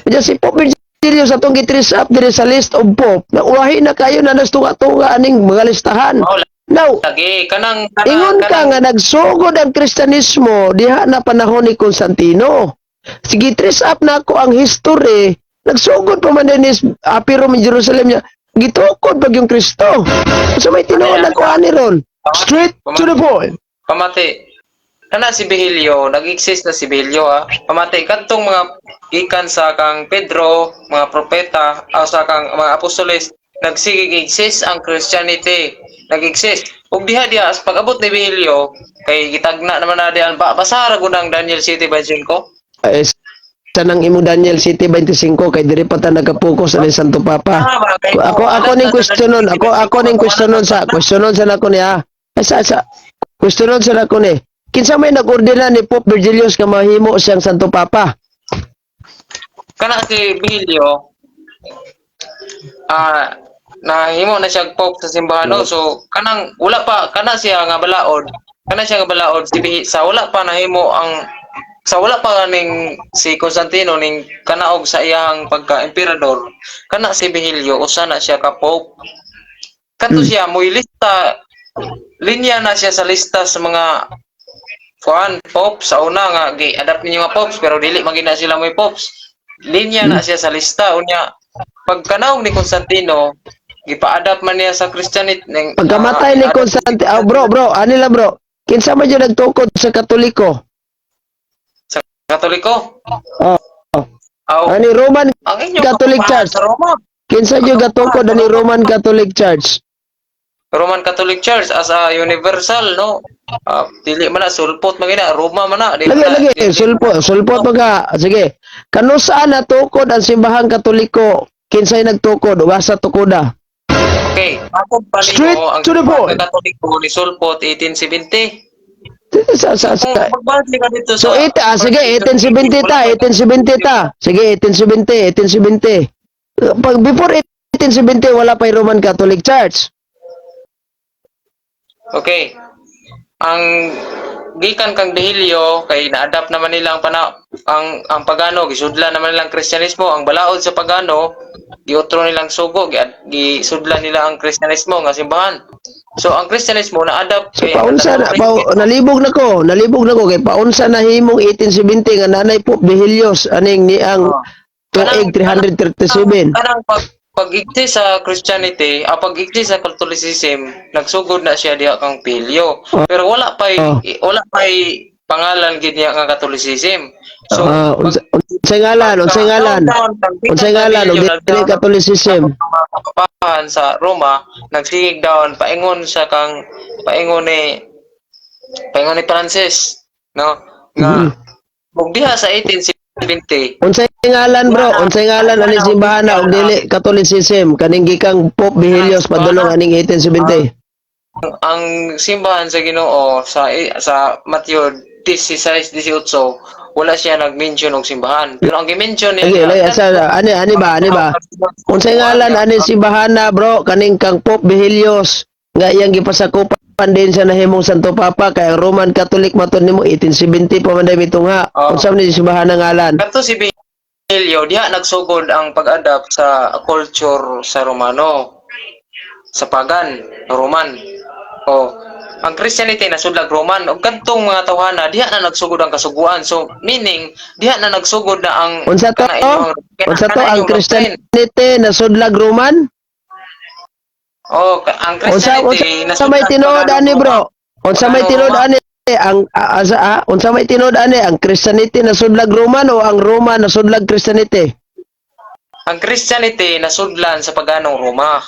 Unya si Pope Vigilius atong gi-trace up diri sa list of Pope, na ulahi na kayo na nastunga-tunga aning mga listahan. Mao Now, lagi kanang ingon ka kanang nga nagsugod ang Kristiyanismo diha na panahon ni Constantino. Sige, trace up na ako ang history. Nagsugod pa man din is apiro mi Jerusalem niya. Gitukod pag yung Kristo. So may tinuod na ko ani ron. Straight to the point. Pamati. Kana si Vigilio, nag-exist na si Vigilio ha. Pamati kadtong mga gikan sa kang Pedro, mga propeta, o sa kang mga apostoles, nagsige exist ang Christianity. Nag-exist. Ug diha diha as pag-abot ni Vigilio, kay gitagna naman na diyan ba basa ra gud ang Daniel 7:25. Eh, sa nang imo Daniel 7:25 kay diri pa ta nagapokus sa Santo Papa. Ah, ba, kay Ako ning questionon, ako ning questionon sa questionon sa nako niya. Ay, sa questionon sa nako ni. Kinsa may nag-ordina ni Pope Virgilius nga mahimo siyang Santo Papa? Kana si Vigilio, nahimo na siya pope sa simbahan, no? So kanang wala pa kana siya nga balaod, kana siya nga balaod si sa wala pa nahimo ang sa wala pa ning si Constantino ning kanaog sa iyang pagka-emperador, kana si Vigilio usa na siya ka pope kadto. Siya moy lista, linya na siya sa lista sa mga kuan popes sa una nga gi-adapt ninyo nga popes, pero dili man gina sila moy popes. Linya na siya sa lista. Unya pagkanaog ni Constantino, gipa-adapt man niya sa Christianity ning Pagkamatay ni gi-adapt. Constantino, oh, bro, bro, ani lang, bro. Kinsa man jud nagtukod sa Katoliko? Sa Katoliko? Oh. Aw, Ani Roman ang inyong Catholic kapapahan Church. sa Roma. Kinsa jud gatukod ani Roman Catholic Church? Roman Catholic Church as a universal, no? Dili man na sulpot man gina Roma man na, dili Lagi man na- lagi dili- sulpot, sulpot mga sige. Kanusaan natukod ang simbahang Katoliko? Kinsay nagtukod? Usa tukoda. Okay, ako pa nimo Straight ang to the point. Katoliko ni sulpot 1870. Sa Kung magbase ka dito So sa it, sige, 1870 ta, 1870 ta. Sige, 1870, 1870. Pag before 1870 wala pa Roman Catholic Church. Okay. Ang gikan kang Dehilyo kay na-adapt naman nila ang pana, ang pagano, gisudlan naman nila ang Kristyanismo. Ang balaod sa pagano, giutro nilang sugo, gisudlan nila ang Kristyanismo nga simbahan. So ang Kristyanismo na-adapt So kay paunsa na pa, nalibog na ko kay paunsa na himong 1870 nga nanay Pope Vigilius aning ni ang tuig 337. Kanang pag-exist sa Christianity, ang pag-exist sa Catholicism, nagsugod na siya diha kang Pilyo. Pero wala pa'y pangalan gid niya nga Catholicism. So Ah, unsay ngalan? Unsay ngalan? Unsay ngalan og dili Catholicism? Mga kapapahan sa Roma nagsigig down paingon sa kang paingon ni Francis, no, nga ug diha sa 1870. Unsay ngalan, bro? Unsay ngalan ani simbahan na og dili Catholicism kaning gikang Pope Vigilius padulong aning 1870? Ang simbahan sa Ginoo sa Mateo 16:18, wala siya nag-mention og simbahan, pero ang gi-mention Lagi, niya lagi, asa, ani ba, ani ba? Unsay ngalan ani simbahan na, bro, kaning kang Pope Vigilius nga iyang gipasakupan din siya nahimong Santo Papa kay ang Roman Catholic matud nimo 1870 pa man day mitungha. Oo. Unsa man ni simbahan ang ngalan? Kadto si Vigilio, diha nagsugod ang pag-adapt sa culture sa Romano, sa pagan Roman. Oh, ang Christianity nasudlag Roman ug kadtong mga tawhana diha na nagsugod ang kasuguan. So meaning diha na nagsugod na ang Unsa to? kana Unsa to kana ang inyong doctrine. Christianity nasudlag Roman? Oh, ang Unsa Christianity unsa may tinuod ani, bro? Unsa may tinuod ani ang asa unsa may tinuod ani, ang Christianity nasudlag Roman o ang Roma nasudlag Christianity? Ang Christianity nasudlan sa paganong Roma.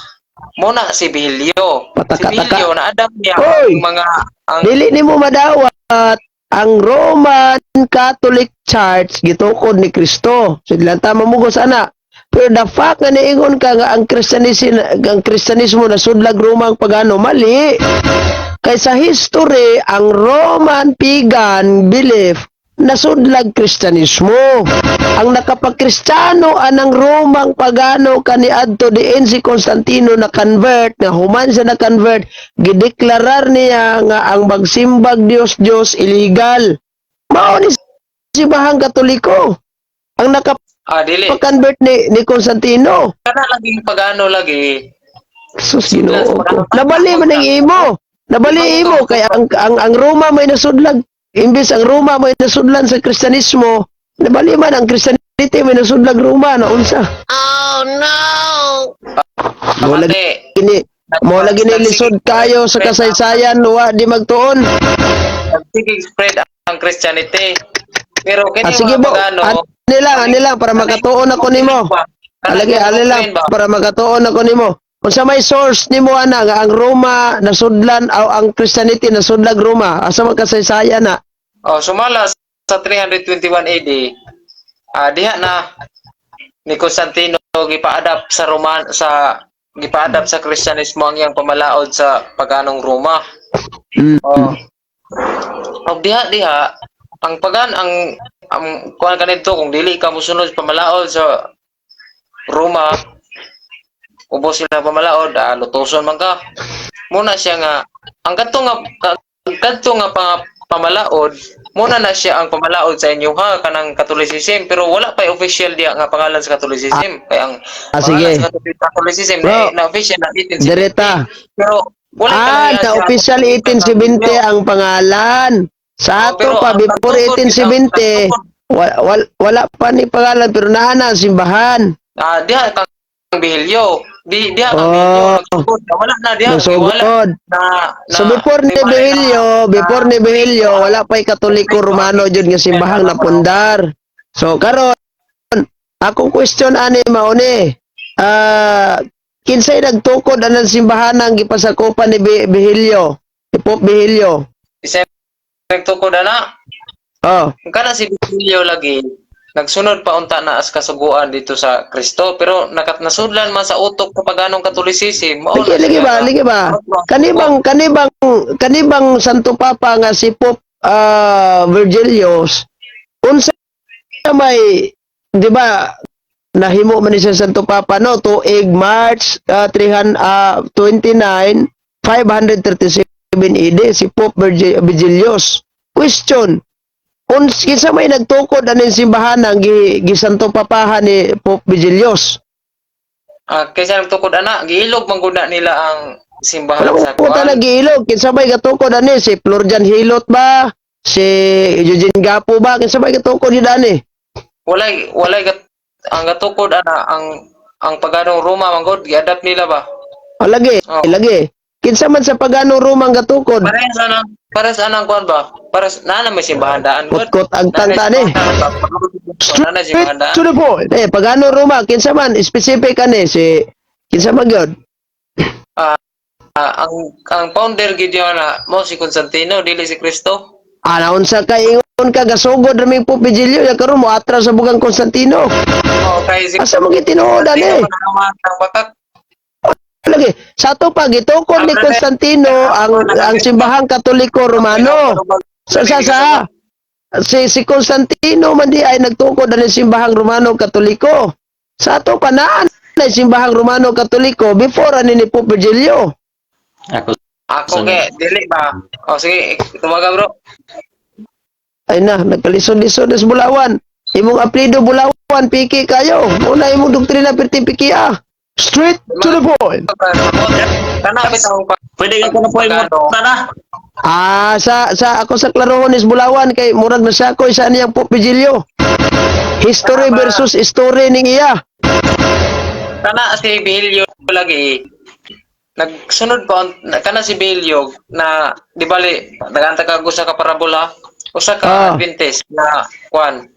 Muna si Vigilio. Si Pataka-taka. Vigilio na-adapt niya Hoy! ang mga ang Dili nimo madawat ang Roman Catholic Church gitukod ni Kristo. So dili lang ta mamugos ana. Pero the fact nga niingon ka nga ang Kristiyanismo nasudlag Roma ang pagano, mali. Kay sa history, ang Roman pagan belief nasudlag Kristiyanismo. Ang nakapagkristiyano anang Romang pagano kaniadto diin si Constantino na convert, nga human siya na convert, gideklarar niya nga ang magsimbag Dios Dios illegal. Mao ni simbahang Katoliko. Ang Ah, dili. nakapag-convert ni Constantino. Kana laging pagano lagi. Sus, Ginoo ko. Nabali man ang imo. Nabali imo kay ang Roma may nasudlag, imbes ang Roma may nasudlan sa Kristiyanismo, nabali man ang Christianity may nasudlag Roma na unsa. Oh no! Mo lagi Pamati. ni mo lagi ni lisod kayo sa kasaysayan, wa di magtuon. Nagsigig spread ang Christianity. Pero kini Ah, sige mga bo. pagano, Ani lang para makatuon ako nimo. Alagi, ali lang para makatuon ako nimo. Unsa may source nimo ana nga ang Roma nasudlan o ang Christianity nasudlag Roma? Asa man kasaysayan na? Oh, sumala sa 321 AD. Ah, diha na ni Constantino gipa-adapt sa Roman sa gipa-adapt sa Kristyanismo ang iyang pamalaod sa paganong Roma. Oh. Og diha diha ang pagan ang kuan kanito, kung dili ka mosunod sa pamalaod sa Roma, ubos sila pamalaod, lutuson man ka. Muna siya nga ang kadto nga pamalaod, muna na siya ang pamalaod sa inyo ha, kanang Catholicism, pero wala pa official diha nga pangalan sa Catholicism kay ang Ah, pangalan sige. sa Catholicism Bro, na official na 1870. Direta. Pero wala Ah, kalahian na siya. official 1870 ang pangalan. Sa Oh, ato pero pa ang before 1870, wala pa ni pangalan pero naa na ang simbahan. Ah, diha kang Bihilyo. Diha kang Oh. Bihilyo nagsugod. Wala na diha. Wala Nasugod. na So before ni di ba, Bihilyo, before ni Bihilyo, wala pa'y Katoliko Romano jud nga simbahang napundar. So karon akong question ani mao ni. Ah, kinsay nagtukod anang simbahan ang gipasakupan ni Bihilyo? Ni Pope Bihilyo. Isa nagtukod ana. Oh. Kana si Bihilyo lagi nagsunod pa unta na as kasuguan dito sa Kristo, pero nakat nasudlan man sa utok sa paganong Catholicism, mao Lagi na lagi siya ba, lagi ba? Kanibang Santo Papa nga si Pope Virgilius, unsa may, di ba nahimo man ni siya Santo Papa, no, tuig March 300, 29 537 AD si Pope Vigilius. Question: kinsa may nagtukod aning simbahan ang gisanto papahan ni Pope Vigilius? Ah, kaysa nagtukod ana, giilog man gud na nila ang simbahan Wala sa ko puta kuan. Nagiilog. Kinsa may gatukod ani, si Florjan Hilot ba? Si Eugene Gapo ba? Kinsa may gatukod yun ani? Walay ang gatukod ana ang paganong Roma man gud, giadapt nila ba? O lagi, Oh. lagi. Kinsa man sa paganong Roma ang gatukod? Parehas anang kuan ba? Parehas na may simbahan daan gud. Kutkot ang tangta ni. Na simbahan daan. To the point. Eh, pagano Roma, kinsa man specific ani si kinsa man gyud? Ah, ang founder gid yun na mo si Constantino, dili si Kristo. Ah, naunsa ka ingon ka gasugod raming Pope Vigilio ya karon mo atras sa bugang Constantino. Oh, kay si Asa mo gitinuod ani? Constantino man ang batak. Lagi, sa ato pa gitukod ni Constantino ang simbahang Katoliko Romano. Sa si si Constantino man di ay nagtukod ani simbahang Romano Katoliko. Sa ato pa naan na simbahang Romano Katoliko before ani ni Pope Virgilio. Ako Ako kay dili ba? Oh, sige, tumaga, bro. Ay na, nagkalisod-lisod na sa Bulawan. Imong apelyido Bulawan, piki kayo. Una imong doktrina perti piki ah. Straight to the point. Kana bitaw pa. Pwede ka na po yung tana. Ah, sa ako sa klarohon is Bulawan kay murag na siya ko isa niyang Pope Virgilio. History versus story ning iya. Kana si Bilyo lagi nagsunod pa kana si Bilyo na di bali naganta ka usa ka parabola, usa ka Adventist na kwan,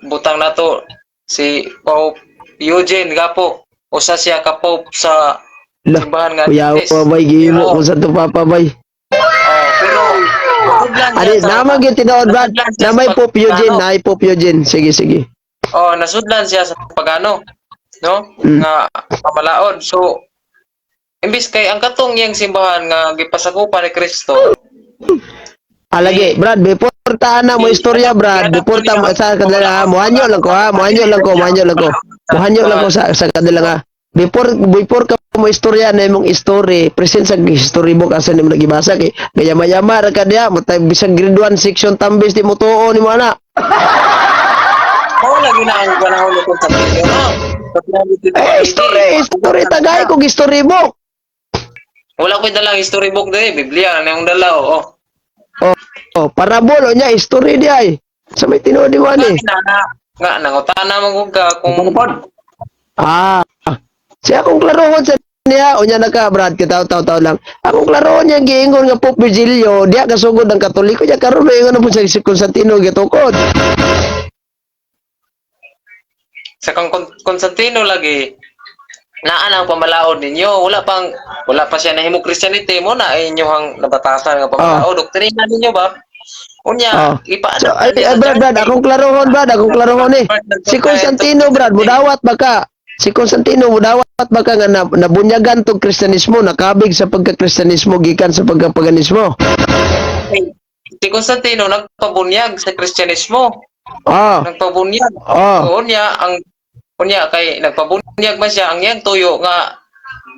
butang nato si Pope Eugene Gapo, usa siya ka pope sa Lah, simbahan nga kuya Adventist. bay gihimo Pero, ko sa to papa bay. oh, pero nasudlan siya Ani naman gyud tinuod ba? nasudlan siya sa Namay Pope Eugene, pagano. nay Pope Eugene. Sige, sige. Oh, nasudlan siya sa pagano, no? Nga pamalaod. So imbis kay ang katong iyang simbahan nga gipasakupan ni Kristo. Alagi, Brad, before ta na mo istorya, Brad, before ta mo sa kadala ha, mohanyo lang ko ha, mohanyo lang ko, mohanyo lang ko. Mohanyo lang ko sa kadala nga. Before ka mo istorya na imong story, present sa history book asa nimo nagibasa kay gayama-yama ra ka diha, mo tay bisag grade 1 section tambis di mo tuo nimo ana. Mao lagi na ang panahon ni Constantino, no? Eh, story, story tagay kog history book. Wala ko'y dalang history book diri, Biblia na yung dala, oo. Oh, parabolo niya history di ay. Sa may tinuod nimo ani. Na, nga nangutana man gud ka kung Kung pod. Ah. Siya akong klarohon sa niya, unya na ka, Brad, kita taw taw lang. Akong klarohon niya giingon nga Pope Virgilio, diya kasugod ang Katoliko, diya karon moingon na po sa si Constantino gitukod. Sa kang Constantino lagi naa na ang pamalaod ninyo, wala pa siya nahimo Christianity mo na inyohang nabatasan nga pamalaod, doktrina ninyo ba unya ipa So, ay, ay, Brad, Brad, akong klarohon, Brad, akong klarohon eh. Si Constantino, Brad, mudawat ba ka? Si Constantino, mudawat ba ka nga nabunyagan tong Kristiyanismo, nakabig sa pagka-Kristiyanismo gikan sa pagkapaganismo? Si Constantino nagpabunyag sa Kristyanismo, nagpabunyag. Unya ang unya kay nagpabunyag man siya, ang iyang tuyo nga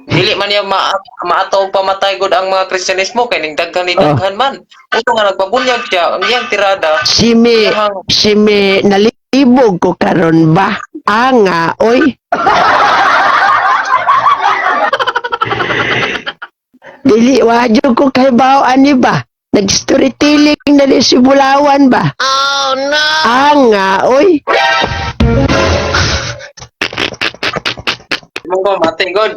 dili man niya maato og pamatay gud ang mga Kristyanismo kay ning daghan ni daghan man. Uto nga nagpabunyag siya, ang iyang tirada Simi, simi, nalibog ko karon ba? Anga, oy. Dili, wadyo ko kay bao ani ba? Nag-storytelling na ni si Bulawan ba? Oh, no! Anga, oy. Mo ko mati god.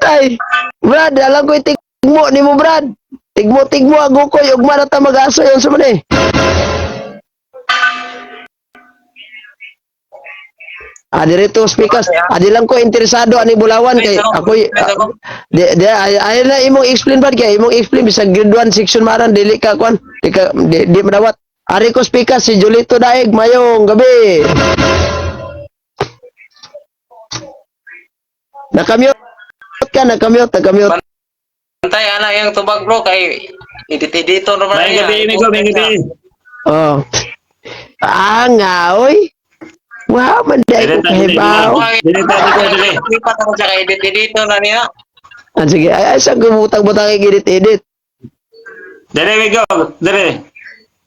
Tay. Brad, alam ko itigmo ni mo, Brad. Tigmo, tigmo, agukoy, ugma na ta mag-asa yun sa man eh. Ah, dirito speakers. Ah, di lang ko interesado ani Bulawan kay ako'y di di ay, ay na imong explain, Brad, kay imong explain bisag grade 1 section maran dili ka kwan di ka di madawat. Ari ko speakers si Julito Daig, mayong gabi. Nakamute ka, nakamute, nakamute. Antay ana yang tubag, bro, kay edit-edito naman May gabi, may gabi, may gabi. Oh. Ah, nga, oy. Wa man day ko kahibaw. Dili ta, dili, dili. Lipat ako siya kay edit dito na niya. Ah, sige, ay, ay sa gumutang-butang edit-edit. Dili we go. Dili.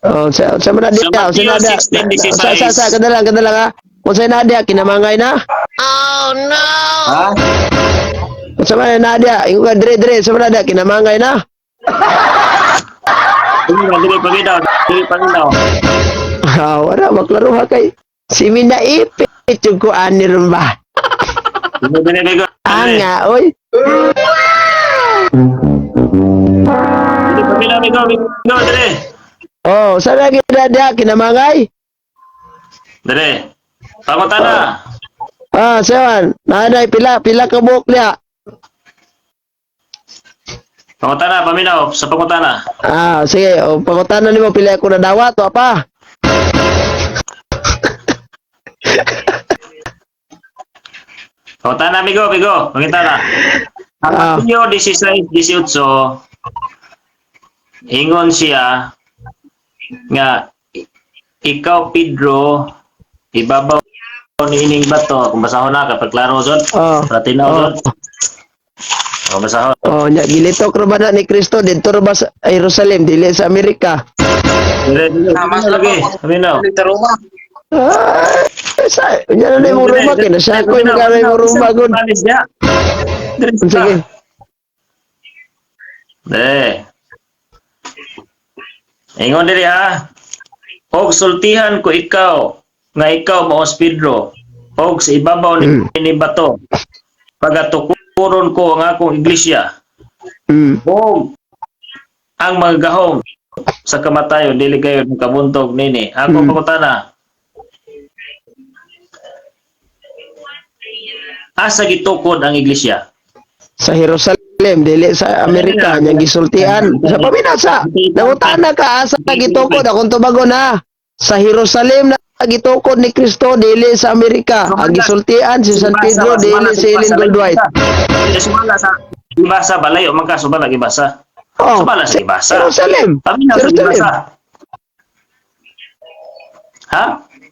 Oh, sa man na Sa diya, sa Mateo na diya. 16:16. Sa kadala ha. Kung sa na diya, kinamangay na. Ha? Kung sa man na diya, ingon ka dire dire, sa man na diya, kinamangay na. Dili, dili paminaw, dili paminaw. Ah, wala maklaro ha kay si Minaipit yung ko ani ron ba. Dili, dili we go. Ah, Dili. nga, oy. Dili paminaw, we go, we go, dili. Oh, sa lagi na diya, kinamangay. Dili. Pangutana. Ah, sawan, nanay pila pila ka buok niya. Pangutana, paminaw, sa pangutana. Ah, sige, o pangutana nimo pila ko nadawat wa pa. Pangutana, amigo, amigo. Pangutana. Ang Mateo 16:18, ingon siya nga ikaw Pedro ibabaw ni ining bato kung basahon na kapag klaro jud, Oh. para tinaw jud. Oh, basahon. Oh, nya gilitok ra ba na ni Kristo didto ra ba sa Jerusalem dili sa Amerika? Dili, dili, Ah, mas lagi paminaw. Dito Roma. Ah, sa nya na imong ruma kay nasa ko imong imong ruma gud. Sige. Dili. Ingon diri ha. Og sultihan ko ikaw nga ikaw mao si Pedro og sa ibabaw ni ni bato pagatukuron ko ang akong iglesia og ang mga gahom sa kamatayon dili kayo makabuntog nini. Ako pangutana. Asa gitukod ang iglesia? Sa Jerusalem dili sa Amerika nya gisultian. Sa paminasa. Nangutana ka asa gitukod akong tubagon ha. Sa Jerusalem na gitukod ni Kristo dili sa Amerika. Ang gisultian si San Pedro dili si Ellen Goldwhite. Sumala sa ibasa balayo man ka sumala gibasa. Oh, Sumala sa ibasa. Jerusalem. Paminaw sa Jerusalem. gibasa. Ha?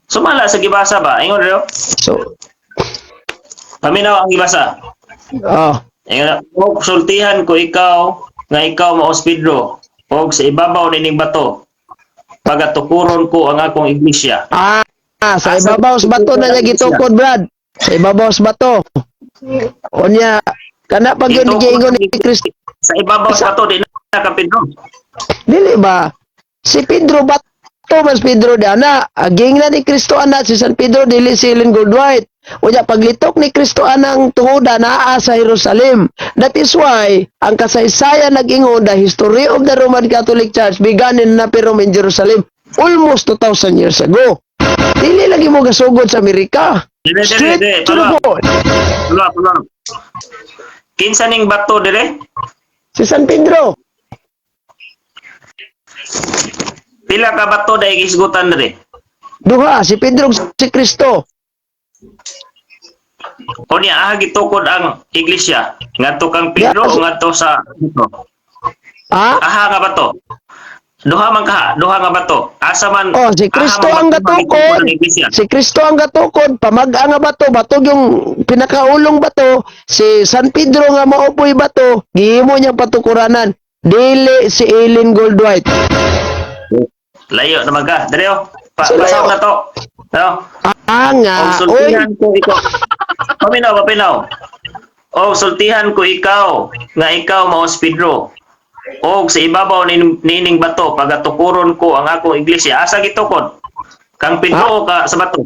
Sumala sa gibasa ba? Ingon ro. So, Paminaw ang gibasa. oh. Ingon, og sultihan ko ikaw nga ikaw mao si Pedro og sa ibabaw nining bato pagatukuron ko ang akong iglesia. Ah, sa ibabaw sa bato na niya gitukod, Brad. Sa ibabaw sa bato. Unya, kana pag yun Gitukod giingon ang ni Kristo, Sa ibabaw sa bato di na ka Pedro. Dili ba? Si Pedro bato mas Pedro di ana. Aging na ni Kristo ana si San Pedro dili si Ellen Goldwhite. Unya paglitok ni Kristo anang tuhoda naa sa Jerusalem. That is why ang kasaysayan nag-ingon the history of the Roman Catholic Church began in Napirum in Jerusalem almost 2,000 years ago. Dili lagi mo gasugod sa Amerika. Dili, dili, Straight dili. to the Tama. point. Tula, tula. Kinsa ning bato dire? Si San Pedro. Pila ka bato dai gisgutan dire? Duha, si Pedro ug si Kristo. O niya aha gitukod ang iglesia ngadto kang Pedro Yes. o ngadto sa bato? Ah? Aha nga bato. Duha man ka, duha nga bato. Asa man Oh, si aha Kristo man ang bato man gatukod. gitukod ang iglesia? Si Kristo ang gatukod, pamag nga bato, bato yung pinakaulong bato, si San Pedro nga maopoy bato, gihimo niyang patukuranan. Dili si Eileen Goldwhite. Layo naman ka. Dire oh. Pa, So, layo. pasaw na to. No? Ah nga, Og oy, sultihan ko ikaw. Paminaw, paminaw. Og sultihan ko ikaw nga ikaw mao si Pedro. Og sa ibabaw ni nining bato pagatukuron ko ang akong iglesia. Asa gitukod? Kang Pedro o ka sa bato?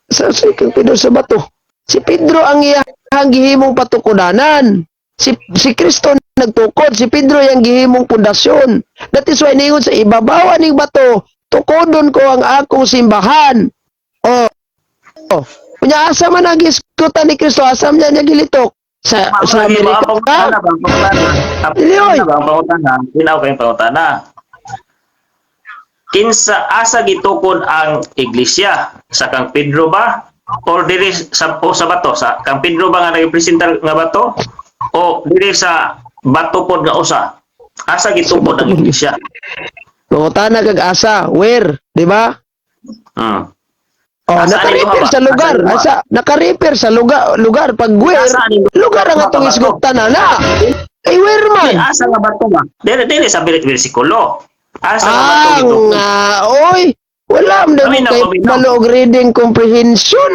sa kang Pedro sa bato. Si Pedro ang iyang gihimong patukuranan. Si Kristo nagtukod, si Pedro yang gihimong pundasyon. That is why ningon sa ibabaw ning bato, tukodon ko ang akong simbahan. Oh. Oh. Unya asa man ang giskutan ni Kristo, asa man niya gilitok sa Lagi, Amerika. Ang pangutana ba? Ang pangutana. Ang Dili, oy. pangutana ba? Ang pangutana. Ginaw kayong pangutana. Kinsa asa gitukod ang iglesia? Sa kang Pedro ba? Or diri sa o sa bato? Sa kang Pedro ba nga nagpresentar nga bato? O diri sa bato pod nga usa? Asa gitukod ang iglesia? Pangutana kag asa, where, di ba? Oh, Asa naka-refer ani sa lugar. duha ba? Asa naka-refer sa lugar, lugar pag where, Asa ani lugar ang duha atong ka bato? isgutan na. Ay, where man? Di, asa nga bato ba? Dili dili sa bersikulo. Asa nga bato Ah, gitukod? nga, oy. Wala man mo Paminaw, kay paminaw. balo og reading comprehension.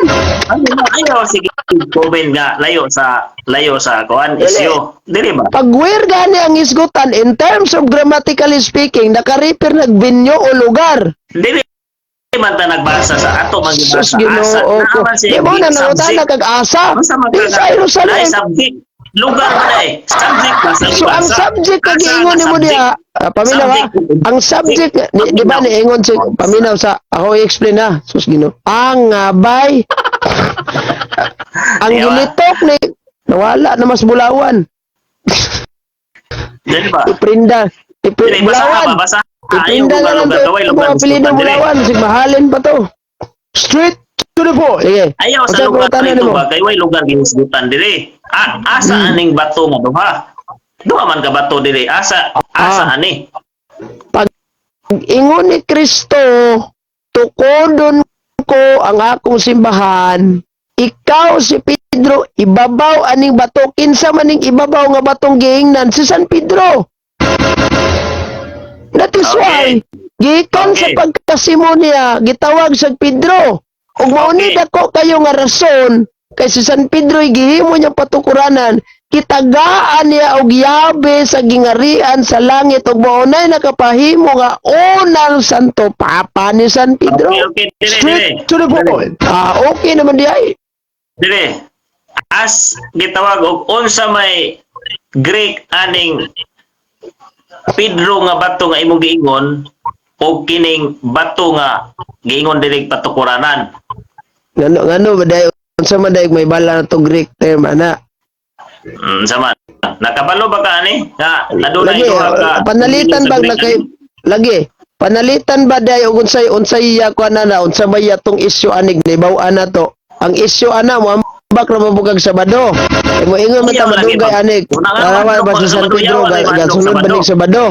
Ano na ayaw, sige, comment nga layo sa kuan Dili. issue. Dili ba? Pag where gani ang isgutan, in terms of grammatically speaking, naka-refer nag venue o lugar. Dili man ta nagbasa sa ato man Sus, gibasa asa. Ginoo ko. Naa man siya Di mo na subject. nangutana kag asa. Basta man Di sa Jerusalem. Naay subject. Lugar man na eh. Subject ba sa So ang gibasa? subject kag Asa giingon nga nimo subject? diha, paminaw ha. Subject. Ang subject ni, di ba niingon si paminaw sa ako i-explain na. Sus, Ginoo. Ang ngabay ang Di ba? gilitok ni nawala na mas bulawan. Dili ba? Iprinda. Iprinda Dili basa bulawan. ba basa? Ayaw Iprinda na lugar lang lugar to. kaway Mga lugar apelyido gusto dili. bulawan. Sig mahalin pa to. Straight to the point. Sige. Ayaw sa Unsa lugar pangutana dito nimo? ba kay way lugar gihisgutan dili. Ah, asa aning bato nga duha? Duha man ka bato dili. Asa asa ani? Pag ingon ni Kristo, "Tukodon ko ang akong simbahan, ikaw si Pedro, ibabaw aning bato." Kinsa maning ibabaw nga batong giingnan? Si San Pedro. That is why gikan sa pagkasimo niya, gitawag sa Pedro. Ug mao ni dako kayo nga rason kay si San Pedro gihimo niyang patukuranan, kitagaan niya og yabe sa gingarian sa langit, ug mao nay nakapahimo nga unang Santo Papa ni San Pedro. Okay, dili dili. Straight to the point. Ah, okay naman di ay. Dili. As gitawag og unsa may Greek aning Pedro nga bato nga imong giingon og kining bato nga giingon dili patukuranan? Ngano ngano ba day, unsa man day may bala na to Greek term ana? Sama. Nakabalo ba ka ani? Nga adunay Lagi, duha ka panalitan sa ba Greek na kay ani? lagi panalitan ba day og unsay unsay iya ko ana na unsa may atong issue anig nibaw ana to? Ang issue ana mo ambak ra mabugag Sabado. Kay mo ingon man ta Ayaw lagi madugay ba? anig. Una nga, Narawa mahadlok ba si ka San Sabado, Pedro yawa rin mahadlok gasunod ba Sabado. ning Sabado?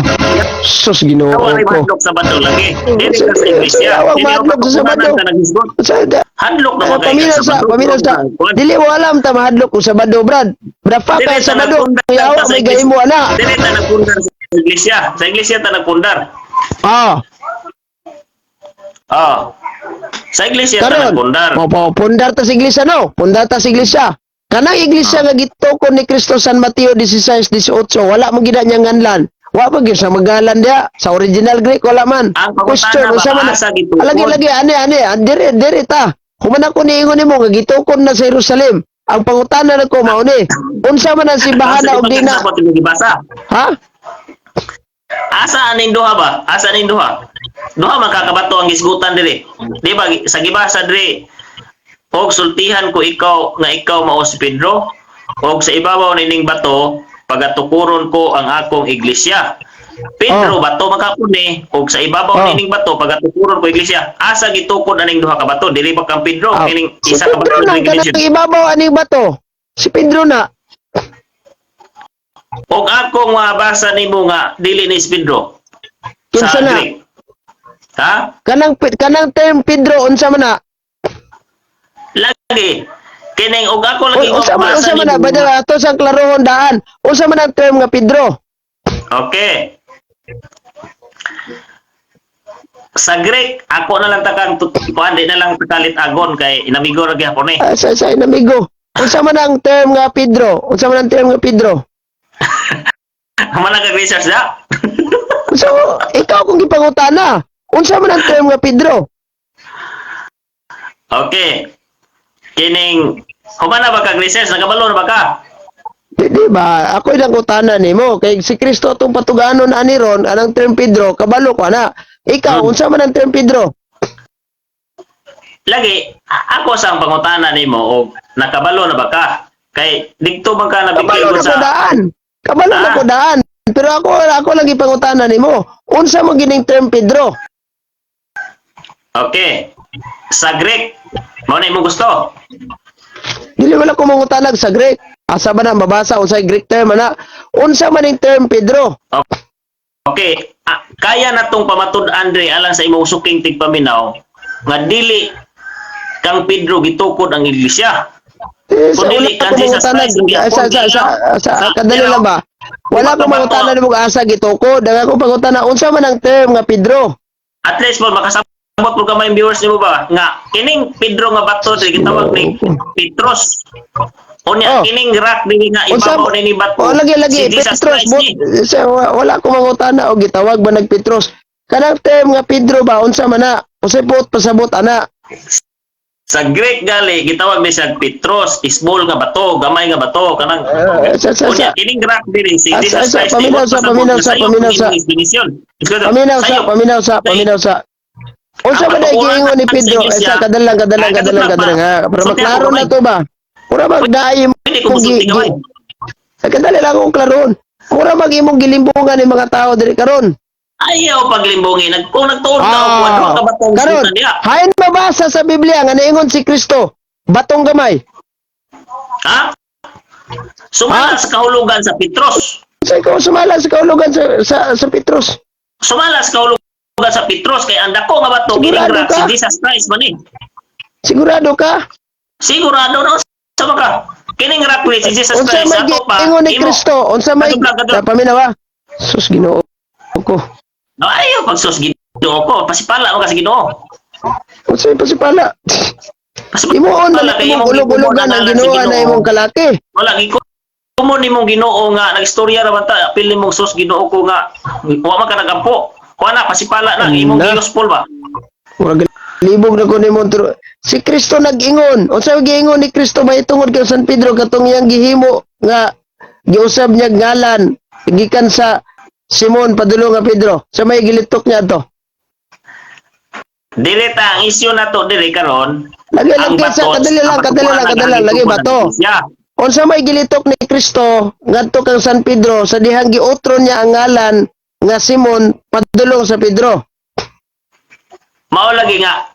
Sus, Ginoo Yawa rin ko. mahadlok Sabado lagi. Dili ka sa iglesia. Yawa Dili mahadlok sa Sabado. ka naghisgot. Sa Hadlok na Ah, ba kay ka paminaw sa Sabado? paminaw sa dili mo alam ta mahadlok ko Sabado, brad. Brad pa Dili kay ta Sabado nagpundar yawa ka sa may iglesia. gahimo ana. Dili ta nagpundar sa iglesia. Sa iglesia ta nagpundar. Ah. Oh. Sa iglesia ta Karon, nagpundar. Opo, pundar ta sa iglesia no. Pundar ta sa iglesia. Kanang iglesia nga gitukon ni Kristo San Mateo 16:18, wala mo gid niya nganlan. Wa pa gyud sa magalan diha sa original Greek, wala man. Ang Question, pangutana unsa ba man asa gitukod? Lagi lagi ani ani dire dire ta. Human ako niingon nimo nga gitukon na sa Jerusalem. Ang pangutana nako mao ni, unsa man ang simbahan na Asa og di di na ba kasabot imong gibasa? Ha? Asa aning duha ba? Asa aning duha? Duha man kakabato ang gisgutan diri. Di ba sa gibasa diri? "Og sultihan ko ikaw nga ikaw mao si Pedro, og sa ibabaw nining bato pagatukuron ko ang akong iglesia." Pedro bato makapon ni, og sa ibabaw nining bato pagatukuron ko iglesia. Asa gitukod aning duha ka bato? Dili ba kang Pedro Ah, kining si isa ka Pedro bato na dili kanang gimension? ibabaw aning bato. Si Pedro na. Og akong mabasa nimo nga dili ni si Pedro Kinsa sa na? Greek. Ha? Kanang term Pedro, unsa man na? Lagi kining og ako lagi Unsa man mabasa unsa man na nimo ba ato sa klarohon daan. Unsa man ang term nga Pedro? Okay. Sa Greek, ako na lang takang kuan, di na lang takalit agon kay inamigo ra gyapon eh. Ah, sa inamigo. Unsa man ang term nga Pedro? Unsa man ang term nga Pedro? Human na kag research da. So, ikaw kung gipangutana, unsa man ang term nga Pedro? Okay. Kining human na ba kag research, nakabalo na ba ka? Di ba? Ako ilang kutana nimo kay si Kristo atong patuganon ani ron anang term Pedro, kabalo ko ana. Ikaw, unsa man ang term Pedro? Lagi ako sa ang pangutana nimo og nakabalo na ba ka? Kay didto man ka nabigay Kabalo ko na sa ko daan. Kabalo na ko daan. Pero ako ako lang gipangutana nimo. Unsa man gining term Pedro? Okay. Sa Greek, mao na imong gusto. Dili wala ko mangutanag sa Greek. Asa ba na mabasa unsay Greek term ana? Unsa man ning term Pedro? Okay, ah, kaya na tong pamatud Andre alang sa imong suking tigpaminaw. nga dili kang Pedro gitukod ang iglesia. Eh, sa Kung wala dili ko kan Jesus mangutana Christ, ang sa kadali pero lang ba? Wala ko bato. mangutana nimo asa gitukod. Ang ako pangutana, unsa man ang term nga Pedro? At least mo makasabot mo gamay viewers nimo ba nga kining Pedro nga bato diri gitawag ni Petros. Unya Oh. kining rock diri nga Unsa ibabaw ni bato. Oh, lagi lagi si Jesus Petros Christ but, ni. sa, wala ko mangutana og gitawag ba nag Petros. Kanang term nga Pedro ba, unsa man na? Unsay buot pasabot ana? Sa Greek gali gitawag ni siya Petros, small nga bato, gamay nga bato kanang. Eh, sa Unya kining rock diri si Jesus sa, Christ ni paminaw sa, pasabot paminaw nga sa, sayop paminaw sa. kining definition. Paminaw sa, Sayop. paminaw sa, paminaw sa. Unsa Ang ba na patukuran giingon ni sa Pedro? Eh, iglesia. sa kadalang kadalang Ah, kadalang katulad kadalang pa. ha. Para Sulti ako maklaro na gamay. to ba? Mura magdaay Pwede ko imong musulti gamay. Sa kadali lang akong klaron. Mura mag imong gilimbungan ni mga tao diri karon. Ayaw paglimbungi. Kung nagtuon ka, ah, kuwan ka batong Karon, sultan niya. hain mabasa sa Biblia nga niingon si Kristo, batong gamay. Ha? Sumala Ha? sa kahulugan sa Petros. Sa ikaw sumala sa kahulugan sa Petros. Sumala sa kahulugan sa Petros kay ang dako nga bato kining Sigurado rock ka? si Jesus Christ man eh. Sigurado ka? Sigurado no sa maka. Kining rock ni si Jesus Unsa Christ may ato pa. giingon ni imo. Kristo? Unsa may Kaduglag, kaduglag. paminaw ha? Sus, Ginoo ko. No, ayaw pagsus Ginoo ko. Pasipala mo ka sa Ginoo. Unsa yung pasipala? Pasipala Imuon na kay imong imong ulog-ulogan ang gikumo Ginoo na na imong kalaki. Wala giko mo nimong Ginoo nga nagstorya ra man ta apil nimong sus Ginoo ko nga wa man ka nagampo. Kuha na pasipala na imong Na. gospel ba. Murag libog na ko nimo Si Kristo nag-ingon. Unsa may giingon ni Kristo ba tungod kay San Pedro katong iyang gihimo nga giusab niya ngalan gikan sa Simon padulong nga Pedro? Sa may gilitok niya to. Dili ta ang isyu nato diri karon. Lagi Ang lagi sa bato, kadali lang, ang kadali lang, patukuran kadali lang, ang lagi gitukoran bato. ng Iglesia. Unsa may gilitok ni Kristo ngadto kang San Pedro sa dihang giutro niya ang ngalan nga Simon padulong sa Pedro? Mao lagi nga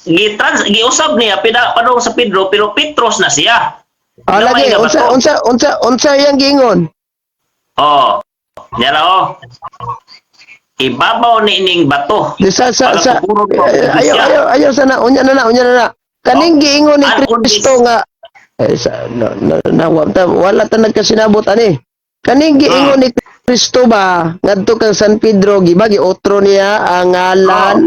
gitrans giusab niya pida padung sa Pedro pero Petros na siya. Ah, Gamay lagi nga unsa bato. unsa iyang giingon? Oh. Niya ra oh. Ibabaw ni ining bato. Di sa Pagkatuturo ko, eh, ayaw siya. ayaw ayaw sana, unya na na, unya na na. Kaning giingon ni Ang Kristo nga eh, sa, no, no, na, wala ta nagkasinabot ani. Kaning giingon ni Kristo ba ngadto kang San Pedro, giba giotro niya ang ngalan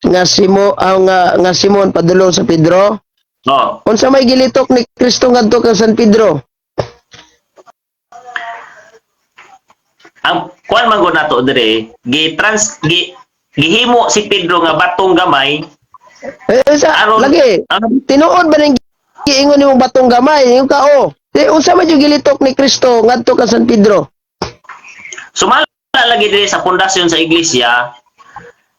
nga Simo ang nga, nga Simon padulong sa Pedro? Oh. Unsa may gilitok ni Kristo ngadto kang San Pedro? Ang kuan man gud nato dire, gi trans gi gihimo si Pedro nga batong gamay Eh, sa aron lagi tinuod ba ning giingon nimong batong gamay yung kao? Di unsa man yung gilitok ni Kristo ngadto kang San Pedro? Sumala lagi diri sa pundasyon sa iglesia,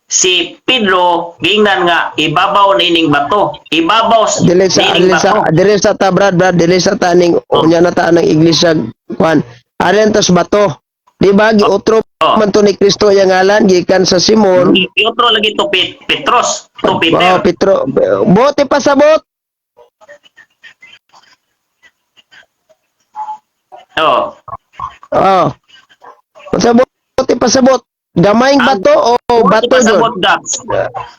si Pedro giingnan nga ibabaw ni ining bato, ibabaw Dili sa ni ining dili sa bato. dili sa ta, Brad, Brad, dili sa taning unya na ta ng iglesia kwan. Aren tas bato. Di ba giutro Oh. man to ni Kristo yang ngalan gikan sa Simon? Iutro lagi to Petros, to Peter. Oh, Petro. Bote pasabot. Oh. Oh. Unsa bote pasabot? Gamayng Ang bato o Bote bato jud? pasabot gaps.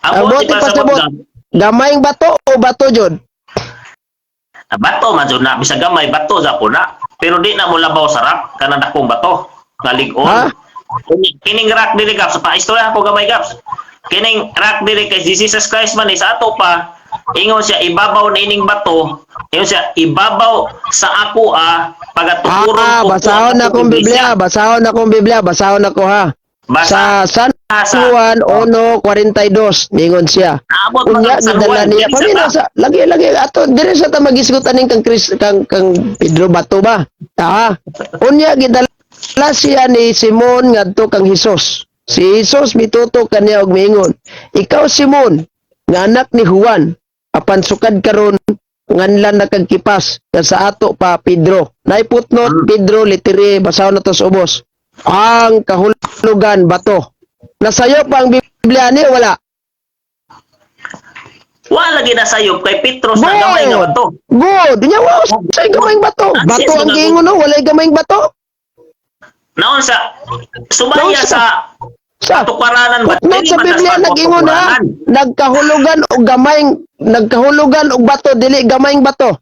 Ang Ang bote bote pasabot pasabot. gaps. Gamayng bato o bato jud? Ah, bato man jud na bisag gamay bato sa na. Pero di na mo labaw sa rock kanang dakong bato nga lig-on. Ha? Kining rock diri gaps, pa istorya ko gamay gaps. Kining rock diri kay Jesus Christ man eh, sa ato pa ingon siya ibabaw na ining bato, ingon siya ibabaw sa ako ah pagatukuron Ah, ko basahon ang na akong akong Biblia, iglesia. basahon na akong Biblia, basahon ako ha. Basa Sa San sa Juan 1:42 ningon siya. Abot man Unya ang San gidala Juan, niya. dili sa Paminaw ta. sa lagi lagi ato diri sa ta magisgot aning kang Chris kang kang Pedro bato ba? Ah. Unya gidala siya ni Simon ngadto kang Hesus. Si Hesus mitutok kaniya og miingon, "Ikaw Simon, nga anak ni Juan, apan sukad karon nganlan na kag kipas nga sa ato pa Pedro." Nay footnote Pedro litire, basahon na to sa ubos. Ang kahulugan bato. Nasayo pa ang Biblia ni wala? Wa lagi na sayop kay Petros na gamay nga bato. Good. Nya wa sa gamayng bato. Ang Bato sis ang na giingon no, walay gamayng bato. Naon sa sumaya Naon sa Sa Patukaranan ba? Footnote Dili sa man ta Biblia sa nag-ingon ha, patukuran. Nagkahulugan og gamayng, nagkahulugan og bato, dili gamayng bato.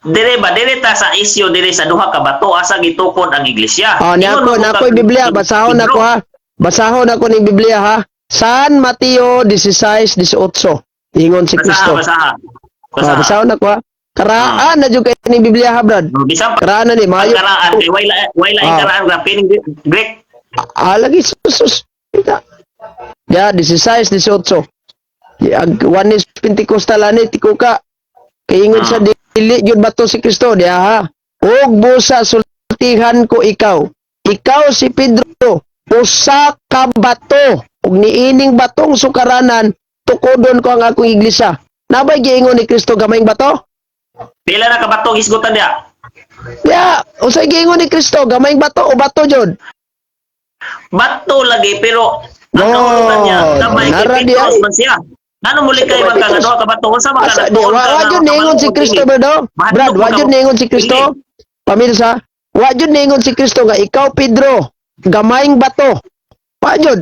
Dire ba, dire ta sa isyu dire sa duha ka bato, asa gitukod ang iglesia? Oh, ni Ingon ako, mo na ako'y kang Biblia, basahon Pedro. ako ha. Basahon ako ning Biblia ha. San Mateo 16:18. Ingon si Basaha, Kristo. basaha. Oh, Basaha. basahon ako ha. Karaan na jud kay ning Biblia ha, Brad. Bisan pa Karaan na ni maayo. karaan kay way la karaan grabe ning Greek. Ah, lagi sus. Kita. Ya, 16:18. Ya, ang one is Pentecostal ani tikuka. Kay ingon sa dili jud bato si Kristo diha ha. Ug busa sultihan ko ikaw. Ikaw si Pedro, usa ka bato. Ug niining batong sukaranan, tukodon ko ang akong iglesia. Nabay giingon ni Kristo gamayng bato? Pila na ka bato gisgutan diha? Ya, usay giingon ni Kristo gamayng bato o bato jud? Bato lagi, pero ang No, kahulugan niya gamay kay nara di Petros ay. man siya. Ano muli kay Sa man ka Petros. duha ka bato, unsa man ka Asa di nagtuon wa ka wa nga jud niingon si makabato Kristo, dili? Brad, oh. Mahadlok Brad, mo wa ka jud niingon si Kristo. Dili. Paminsa, wa jud niingon si Kristo nga ikaw Pedro, gamayng bato. Wa jud.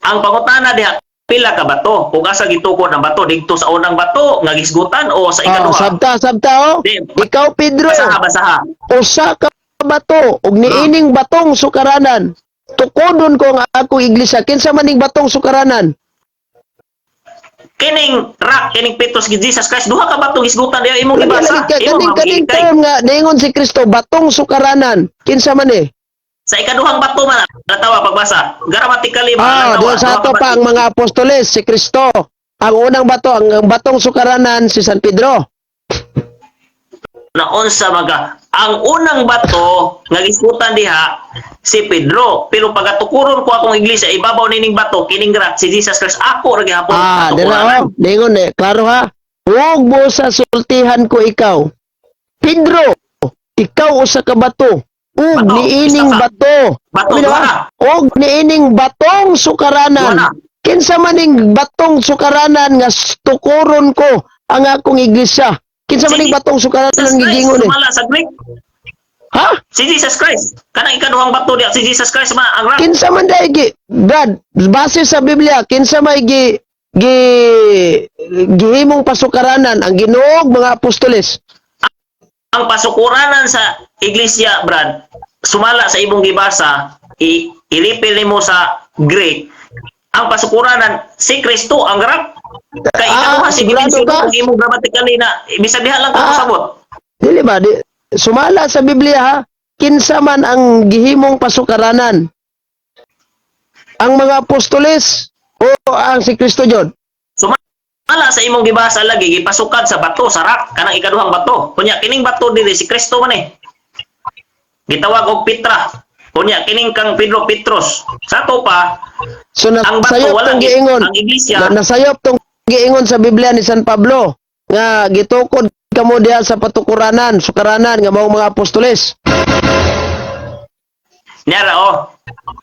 Ang pangutana diha, pila ka bato? Kung asa gitukod ang bato, didto sa unang bato nga gisgutan o sa Oh, ikaduha? Sabta, sabta oh. Di, Ikaw Pedro, basaha, basaha. Usa ka bato ug niining batong sukaranan. Tukodon ko ang akong iglesia. Kinsa man ning batong sukaranan? Kining rock, kining Petros gi Jesus Christ, duha ka bato gisgutan diha imong Lagi gibasa. lagi ka Imo kaning mga kaning gihikay. term nga niingon si Kristo batong sukaranan. Kinsa man eh? Sa ikaduhang bato man natawa pagbasa. Grammatically ba Ah, natawa, doon sa duha ato ka pa bato. ang mga apostoles, si Kristo. Ang unang bato, ang batong sukaranan, si San Pedro. Na unsa maga ang unang bato nga gisgutan diha si Pedro, pero pagatukuron ko akong iglesia ibabaw nining bato, kining rock si Jesus Christ, ako ra gihapon Ah, dira patukuran. oh. Ningon eh, klaro ha. Huwag mo sa sultihan ko ikaw. Pedro, ikaw usa ka bato. Ug Bato, niining isa ka. bato. Bato, Sabi na, duha na. ug niining batong sukaranan. Duha na. Kinsa maning batong sukaranan nga tukuron ko ang akong iglesia? Kinsa maning Si batong sukaranan Jesus ang Christ, gigingon eh? sumala sa Greek. Ha? Si Jesus Christ. Kanang ikaduhang bato diha si Jesus Christ man ang rock. Kinsa man dai gi, Brad, base sa Biblia, kinsa may gi gi gihimong pasukaranan ang Ginoo ug mga apostoles? Ang pasukuranan sa iglesia, Brad, sumala sa imong gibasa, i-refill nimo sa Greek. Ang pasukuranan si Kristo ang rock. Kay Ah, ikaduha si sigurado gimension ka? kung imong grammatically na bisan diha lang ka Ah. mosabot. Dili ba di, sumala sa Biblia ha, kinsa man ang gihimong pasukaranan? Ang mga apostoles o ang si Kristo jud? Sumala sa imong gibasa lagi gipasukad sa bato, sa rock, kanang ikaduhang bato. Kunya kining bato diri si Kristo man eh. Gitawag og Petra. Kunya kining kang Pedro, Petros. Sa ato pa So ang bato nasayop wala tong giingon. ang iglesia. Nasayop tong giingon sa Biblia ni San Pablo nga gitukod kamo diha sa patukuranan, sukaranan nga mao mga apostoles. Niara oh.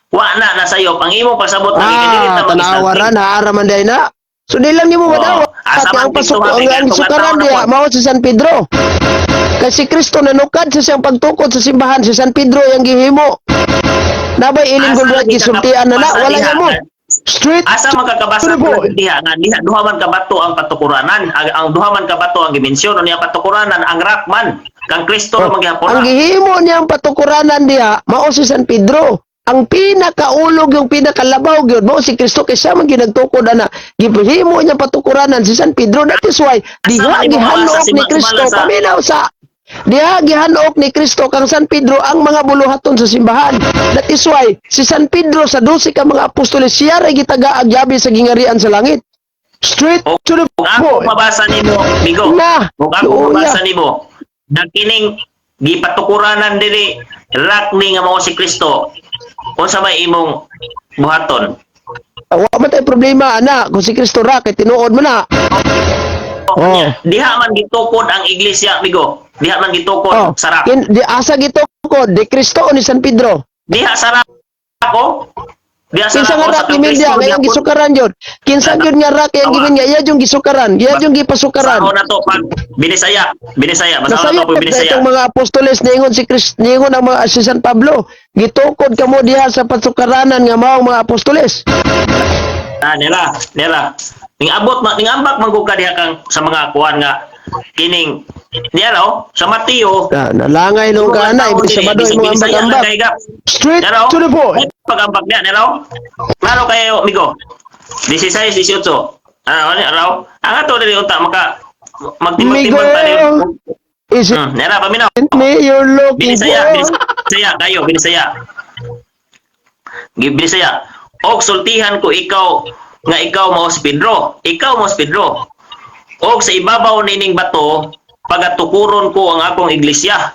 Wa na nasayop ang imong pasabot lagi kay dili Ah, ta tanawa ra mag-isnalting. na ara man day na. So di lang nimo Oo. madawat Asa ang man pasuk Kristo, ang ha, kay sukaran atong diha na po. mao si San Pedro. Kay si Kristo nanukad sa siyang pagtukod sa simbahan, si San Pedro yang gihimo. Nabay iling Asa gulwat lagi ka gisultian na na kabasa wala diha, mo. Straight Asa man kakabasa to the point. diha nga diha duha man ka bato ang patukuranan, ang duha man ka bato ang gimensyon niya patukuranan ang rock man kang Kristo Oh, oh, magyapon ang na. gihimo niyang patukuranan diha mao si San Pedro. Ang pinakaulog yung pinakalabaw gyud mao si Kristo kay siya man ginagtukod ana. Gihimo niya patukuranan si San Pedro. That is why diha man imo gihanok mabasa si ni Kristo sumala sa- paminaw sa diha gihanok ni Kristo kang San Pedro ang mga buluhaton sa simbahan. That is why si San Pedro sa 12 ka mga apostoles siya ra gitagaag yabi sa gingarian sa langit. Straight Oh, to the Kung ako point. mabasa nimo, Migo. Na, Kung ako luya. mabasa nimo, na kining gipatukuranan diri rock ni nga mao si Kristo. Unsa may imong buhaton? Ah, wa man tay problema ana kung si Kristo ra kay tinuod mo na. Oh. Diha man gitukod ang iglesia, Migo. Diha man gitukod Oh, sa rock. di asa gitukod di Kristo o ni San Pedro? Diha sa rock oh. Diya sa Kinsa nga oh, sa rock gimindia Kristo, nga iyang gyapon. gisukaran yun? Kinsa gyud nga rock iyang Awa. gimindia? Iya yung gisukaran, iya yung gipasukaran. Basahon na to pag Binisaya, Binisaya, basahon na Nasayop to pag na Binisaya. itong mga apostoles, niingon si Chris, niingon ang mga si San Pablo, gitukod kamo diha sa pasukaranan nga mao ang mga apostoles. Ah, nila, nila. Ning abot ma, ning ambak man gud ka diha kang sa mga kuan nga kining niya raw sa Mateo. Na, nalangay nung ka na, ibig Sabado imong ambak-ambak. Straight Naraw, to the point. Pag-ambak niya, naraw. Klaro kayo, amigo. 16, 18. Ah, ano, araw. Ang ato dili unta maka magtimbang-timbang Migo, tayo. is it Nera paminaw. me you're looking Binisaya, for? Binisaya kayo, Binisaya. Binisaya. Og sultihan ko ikaw nga ikaw mao si Pedro. Ikaw mao si Pedro. Og sa ibabaw nining bato, pagatukuron ko ang akong iglesia.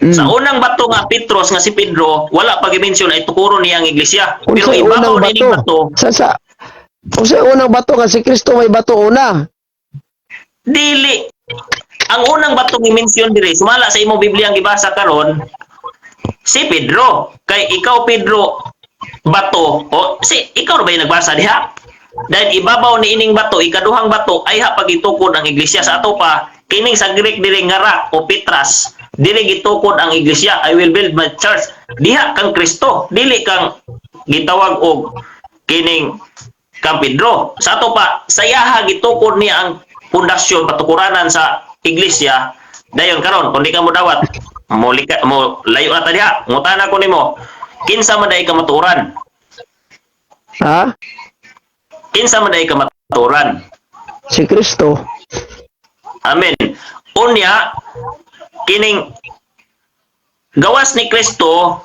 Sa unang bato nga Petros nga si Pedro, wala pa gi-mention ay tukuron niya ang iglesia. Pero Unsay ibabaw unang nining bato? bato, Sa unsay unang bato nga si Kristo may bato una? Dili. Ang unang batong i-mention diri, sumala sa imong Biblia ang gibasa karon, si Pedro. Kay ikaw, Pedro, bato, o si ikaw ra ba yung nagbasa diha? Dahil ibabaw ni ining bato, ikaduhang bato ay ha pagitukod ang iglesia. Sa ato pa kining sa Greek diri nga rock o Petras, diri gitukod ang iglesia. I will build my church. Diha kang Kristo, dili kang gitawag og kining kang Pedro. Sa ato pa, sa iyaha gitukod niya ang pundasyon, patukuranan sa iglesia. Dayon karon, kung di ka mo dawat, mo lika, mo layo na ta diha. Ngutana ko nimo, kinsa man day kamatuoran? Ha? Kinsa man day kamatuoran? Si Kristo. Amen. Unya, kining gawas ni Kristo,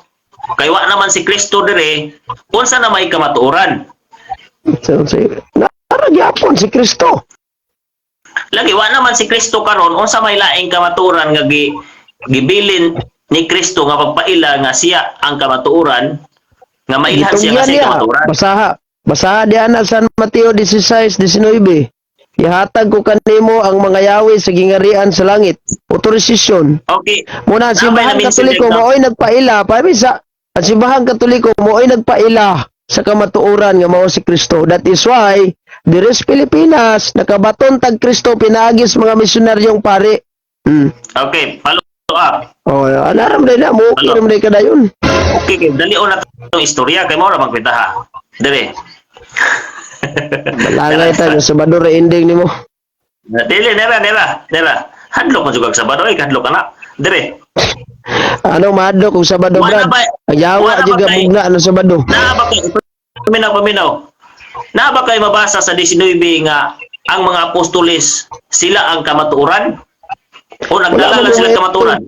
kay wa naman si Kristo dire, unsa na may kamatuoran? So, si nara gyapon si Kristo. Lagi wa naman si Kristo karon, unsa may laing kamatuoran nga gibilin ni Kristo nga pagpaila nga siya ang kamatuoran, nga mailhan siya nga Gitungyan siya niya. kamatuoran? Basaha. Basaha diha na San Mateo 16:19. Ihatag ko kanimo ang mga yawi sa gingarian sa langit. Otorisasyon. Okay. Muna ang Tama simbahan na mention Katoliko dito. mao'y nagpaila, pabi sa ang simbahan Katoliko mao'y nagpaila sa kamatuoran nga mao si Kristo. That is why diri sa Pilipinas nakabaton tag Kristo pinaagi sa mga misyonaryong pare. Okay, follow up. Oh, anaram day na mo, okay Ano? ram day kadayon. Okay, kay dali na itong istorya kay mao ra magpitaha. Dire. Balangay ta sa Sabado ra ending nimo. Dili, nera, nera, nera. Hadlok man jud kag Sabado, ay hadlok ana. Dire. Ano mahadlok kung Sabado, Wala Brad? Ang yawa wala ba jud ka bugna ano Sabado. Naa ba kay paminaw, paminaw. Naa ba kay mabasa sa 19 nga ang mga apostoles sila ang kamatuoran? O nagdala Wala lang sila man kamatuoran?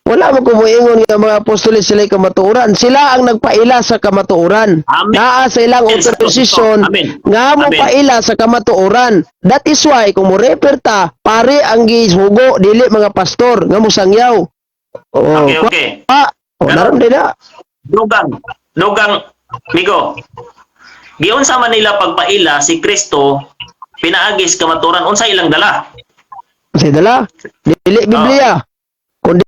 Wala mo kumuingon nga mga apostoles sila kamatuoran. Sila ang nagpaila sa kamatuoran. Amen. Naa sa ilang Amen. authorization Amen. nga mo Amen. paila sa kamatuoran. That is why kung mo refer ta, pare ang gihugo dili mga pastor nga mosangyaw. Oh, Okay. Ah, oh, naram din na. Dugang, dugang, migo. Giunsa man nila pagpaila si Kristo pinaagis kamatuoran, unsa ilang dala? Sa dala, dili Biblia. Kundi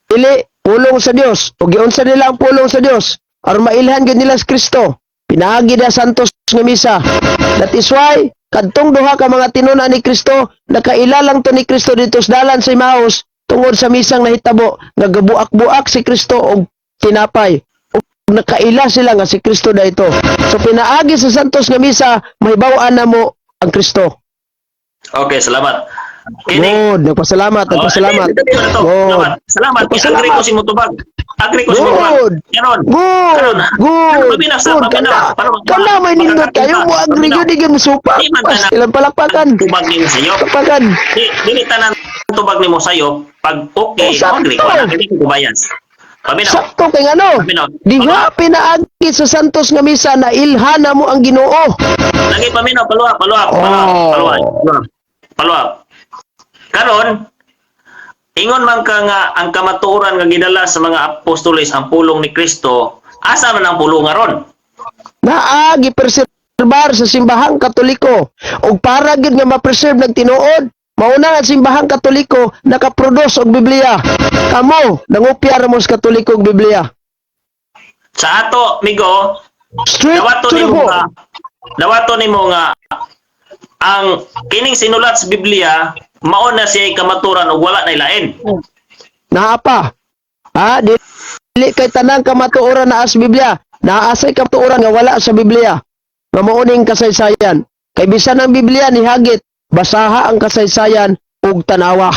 dili pulong sa Dios. O giunsa nila ang pulong sa Dios aron mailhan gyud nila si Kristo. Pinaagi na santos nga misa. That is why kadtong duha ka mga tinun-an ni Kristo, nakaila lang to ni Kristo dito sa dalan sa Emmaus tungod sa misang nahitabo nga gabuak-buak si Kristo og tinapay. Ug nakaila sila nga si Kristo na ito. So pinaagi sa santos nga misa, mahibaw-an na mo ang Kristo. Okay, salamat. Kini Good, nagpasalamat, nagpasalamat. Oh, dali, dali, dali, Good. Salamat. Salamat. Nagpasalamat. Agree ko si Mutubag. Agree ko si Mutubag. Good. Karon. Good. Karon. Good. Paminaw sa Good. paminaw. Kana, Para kana may nindot kayo mo agree gyud gyud musupak. Di man Pas tanan. ilang palakpakan. Tubag nimo sayo. Palakpakan. Di dili tanan tubag nimo sayo. Pag okay, Oh, sakto. agree ko na dili ko bias. Paminaw. Sakto kay ngano? Paminaw. Diha pinaagi sa santos nga misa na ilhan na mo ang Ginoo. Lagi paminaw, paluwa, paluwa, paluwa, Oh. paluwa. Paluwa. Karon, ingon man ka nga ang kamatuoran nga gidala sa mga apostoles ang pulong ni Kristo, asa man ang pulong aron? Naa gipreserbar sa simbahang Katoliko ug para gyud nga ma-preserve ng tinuod, mauna nga simbahang Katoliko nakaproduce og Biblia. Kamo nangupya ra mo sa Katoliko og Biblia. Sa ato, migo, Straight Dawato to the nimo point. nga, dawato nimo nga ang kining sinulat sa Biblia mao na siya kamaturan ug wala na lain. Naa pa. Ha, dili kay tanang kamatuoran naa sa Biblia. Naa say kamatuoran nga wala sa Biblia. Nga mao ning kasaysayan. Kay bisan ang Biblia nihagit, basaha ang kasaysayan ug tanawa.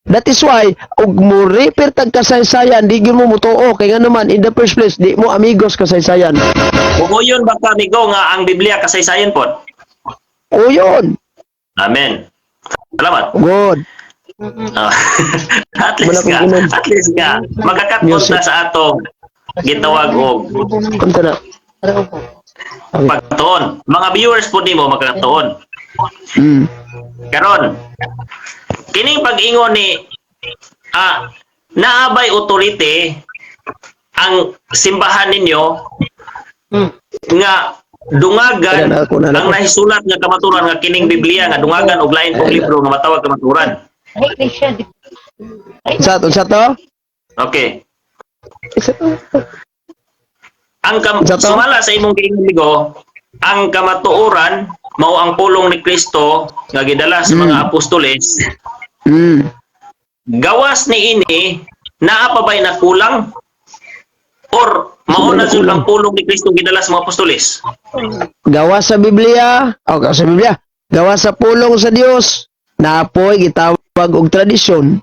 That is why ug mo refer tag kasaysayan, di gyud mo mutuo kay ngano man, in the first place, di mo amigos kasaysayan. Mugayon ba ka, amigo, nga ang Biblia kasaysayan pod? O yun. Amen. Salamat. Good. Ah, at least Wala nga, akong ginom. at least nga magkakatpunta Music. sa atong gitawag og Unsa na? Okay. pagtuon. Mga viewers po nimo magkatuon. Karon, kining pag-ingon ni naabay authority ang simbahan ninyo nga dungagan Wala na ako, wala na ang ako. nahisulat nga kamaturan nga kining Biblia nga dungagan og lain pong libro nga matawag kamaturan? Unsa to? Okay. Unsa to? Ang Unsa to? Sumala sa imong giingon, migo, ang kamatuoran mao ang pulong ni Kristo nga gidala sa mga apostoles. Gawas ni ini, naa pa ba'y nakulang or mao na jud ang pulong ni Kristo gidala sa mga apostoles? Gawa sa Biblia, o gawa sa Biblia, gawa sa pulong sa Dios, naapoy gitawag og tradisyon.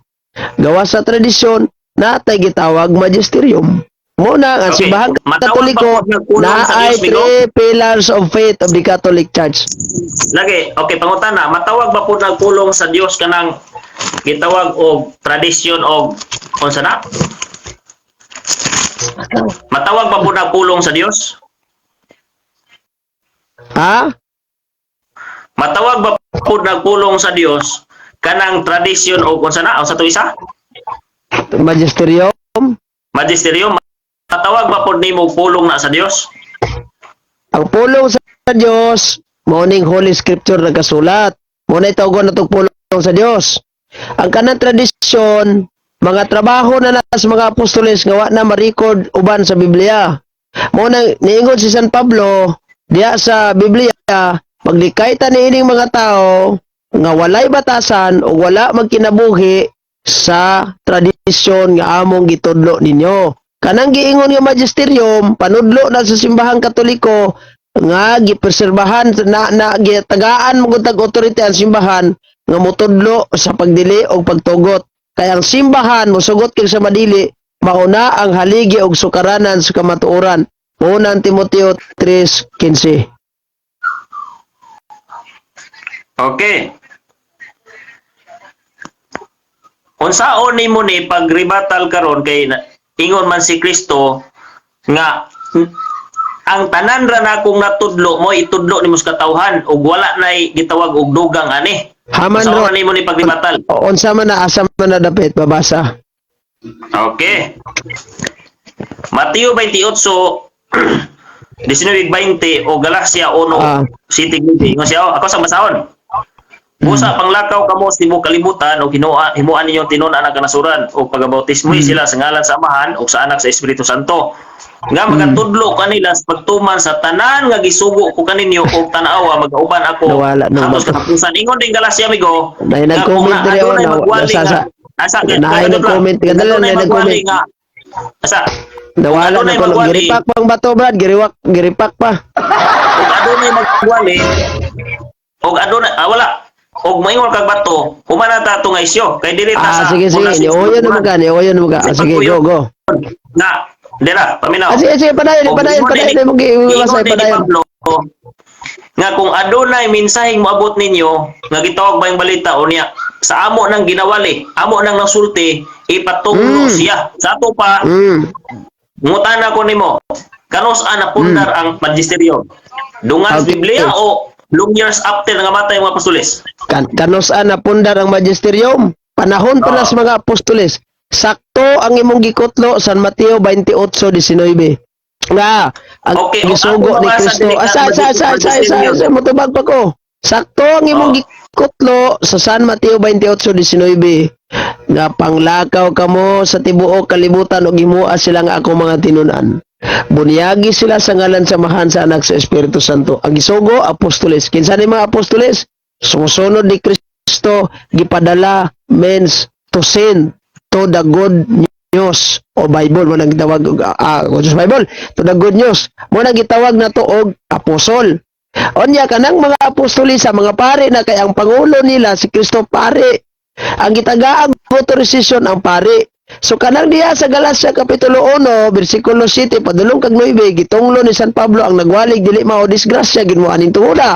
Gawa sa tradisyon, natay gitawag magisterium. Mo na ang simbahan Matawag Katoliko ba po nagpulong na sa ay Diyos, Migo? three pillars of faith of the Catholic Church. Lagi, okay, pangutana, matawag ba po nagpulong sa Dios kanang gitawag og tradisyon og unsa na? Matawag ba po nagpulong sa Dios? Ha? Matawag ba po nagpulong sa Dios kanang tradisyon og unsa na? Unsa to isa? Magisterium? Magisterium. Matawag ba po nimo pulong na sa Dios? Ang pulong sa Dios, mao ning Holy Scripture nagkasulat. Mo na tawgon natong pulong sa Dios. Ang kanang tradisyon, mga trabaho na na sa mga apostoles nga wa na ma-record uban sa Biblia. Mo na niingon si San Pablo diha sa Biblia, maglikay ta niining mga tao nga walay batasan o wala magkinabuhi sa tradisyon nga among gitudlo ninyo. Kanang giingon nga magisterium, panudlo na sa simbahang Katoliko nga gipreserbahan na, na gitagaan mo tag authority ang simbahan nga motudlo sa pagdili o pagtugot. Kay ang simbahan mosugot kay sa madili, mauna ang haligi og sukaranan sa kamatuoran. Unang Timoteo 3:15. Okay. Unsaon nimo ni pagribatal karon kay ingon man si Kristo nga ang tanan ra nakong natudlo mo itudlo nimo sa katawhan ug wala nay gitawag og dugang ani? Haman Unsaon ro. ra nimo ni pagribatal? Unsa man na, asa man na dapit babasa? Okay. Mateo 28 19:20 o Galacia 1 7:20. Ingon siya, oh, ako sa basahon. Busa panglakaw kamo sa tibuok kalibutan ug hinua himuan ninyong tinunan ang kanasuran ug pagabautismo sila sa ngalan sa Amahan ug sa Anak sa Espiritu Santo. Nga magatudlo kanila sa pagtuman sa tanan nga gisugo ko kaninyo ug tan-awa, magauban ako Nawala, no, hangtod bato. katapusan. Ingon din Galacia, amigo. Nay nga kung nag-comment diri, oh, adunay magwali asa Naay nag-comment, kadala, adunay naay magwali nag-comment. nga asa Nawala adunay na ko. magwali. Giripak pang bato, Brad, giriwak, giripak pa. Ug adunay magwali og adunay wala og maingon kag bato, humana ta ato nga isyo kay dili ta Ah, sa sige, sige. una sa Niuyon na mo ka, niuyon na mo ka. Ah, sige, go, go. Na dira paminaw. Ah, sige, sige, padayon, Og padayon, ingon padayon. Mo ingon giwasay, din ni padayon. Pablo nga kung adunay mensaheng moabot ninyo nga gitawag ba yung balita o niya sa amo nang ginawali, amo nang nasulti, ipatunglo siya sa ato pa. Ngutana ko nimo, kanus-a napundar ang magisterium? Dungan sa Biblia o long years after nga matay ang mga apostoles? Kanus-a napundar ang magisterium? Panahon pa na sa mga apostoles. Sakto ang imong gikutlo, San Mateo 28:19. Nga, ang Okay, o, gisugo ako ni mabasa Kristo. dili ka Asa, asa, asa, asa, asa, magisterium. asa, motubag pa ko. Sakto ang imong gikutlo sa San Mateo 28:19 nga panglakaw kamo sa tibuok kalibutan ug himoa sila nga akong mga tinunan. Bunyagi sila sa ngalan sa Amahan, sa Anak, sa Espiritu Santo. Ang gisugo, apostoles. Kinsa ni mga apostoles? Sumusunod ni Kristo, gipadala means to send to the good news o Bible mo nang gitawag og good news Bible to the good news mo nang gitawag nato og apostol. Unya kanang mga apostoles sa mga pare na kay ang pangulo nila si Kristo, pare. Ang gitagaang authorization ang pare. So kanang diha sa Galacia kapitulo 1 bersikulo 7 padulong kag 9, gitunglo ni San Pablo ang nagwalig dili mao disgrasya ginoo aning tunguna.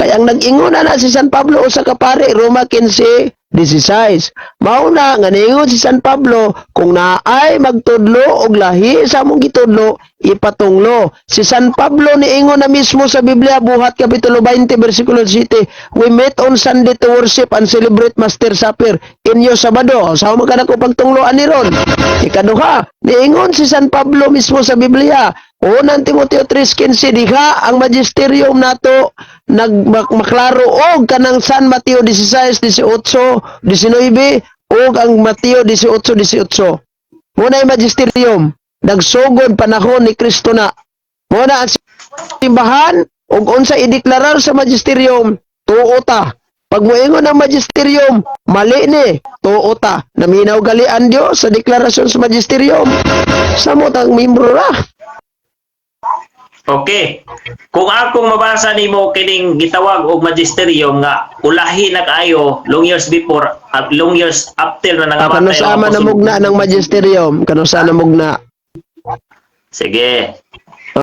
Kay ang nag-ingon na si San Pablo usa ka pare, Roma 15:16. Mao na nga niingon si San Pablo, kung naay magtudlo og lahi sa among gitudlo, ipatunglo. Si San Pablo niingon na mismo sa Biblia, Buhat kapitulo 20 bersikulo 7, "We meet on Sunday to worship and celebrate Master Supper. Inyo Sabado." Sa man ka ko pagtungloan ni ron. Ikaduha, niingon si San Pablo mismo sa Biblia, Unang Timoteo 3:15, diha ang magisterium nato nagmaklaro og kanang San Mateo 16:18, 19 ug ang Mateo 18:18. Muna ay magisterium nagsugod panahon ni Kristo na. Muna ang simbahan ug unsa ideklarar sa magisterium, tuo ta. Pag moingon ang magisterium, mali ni, tuo ta. Naminaw gali ang Dios sa deklarasyon sa magisterium. Samot ang membro ra. Okay. Kung akong mabasa nimo kining gitawag og magisterium nga ulahi na kaayo long years before at long years after na nangamatay Kano sa ang ama apostol. namugna ng magisterium? Kano sa namugna? Sige.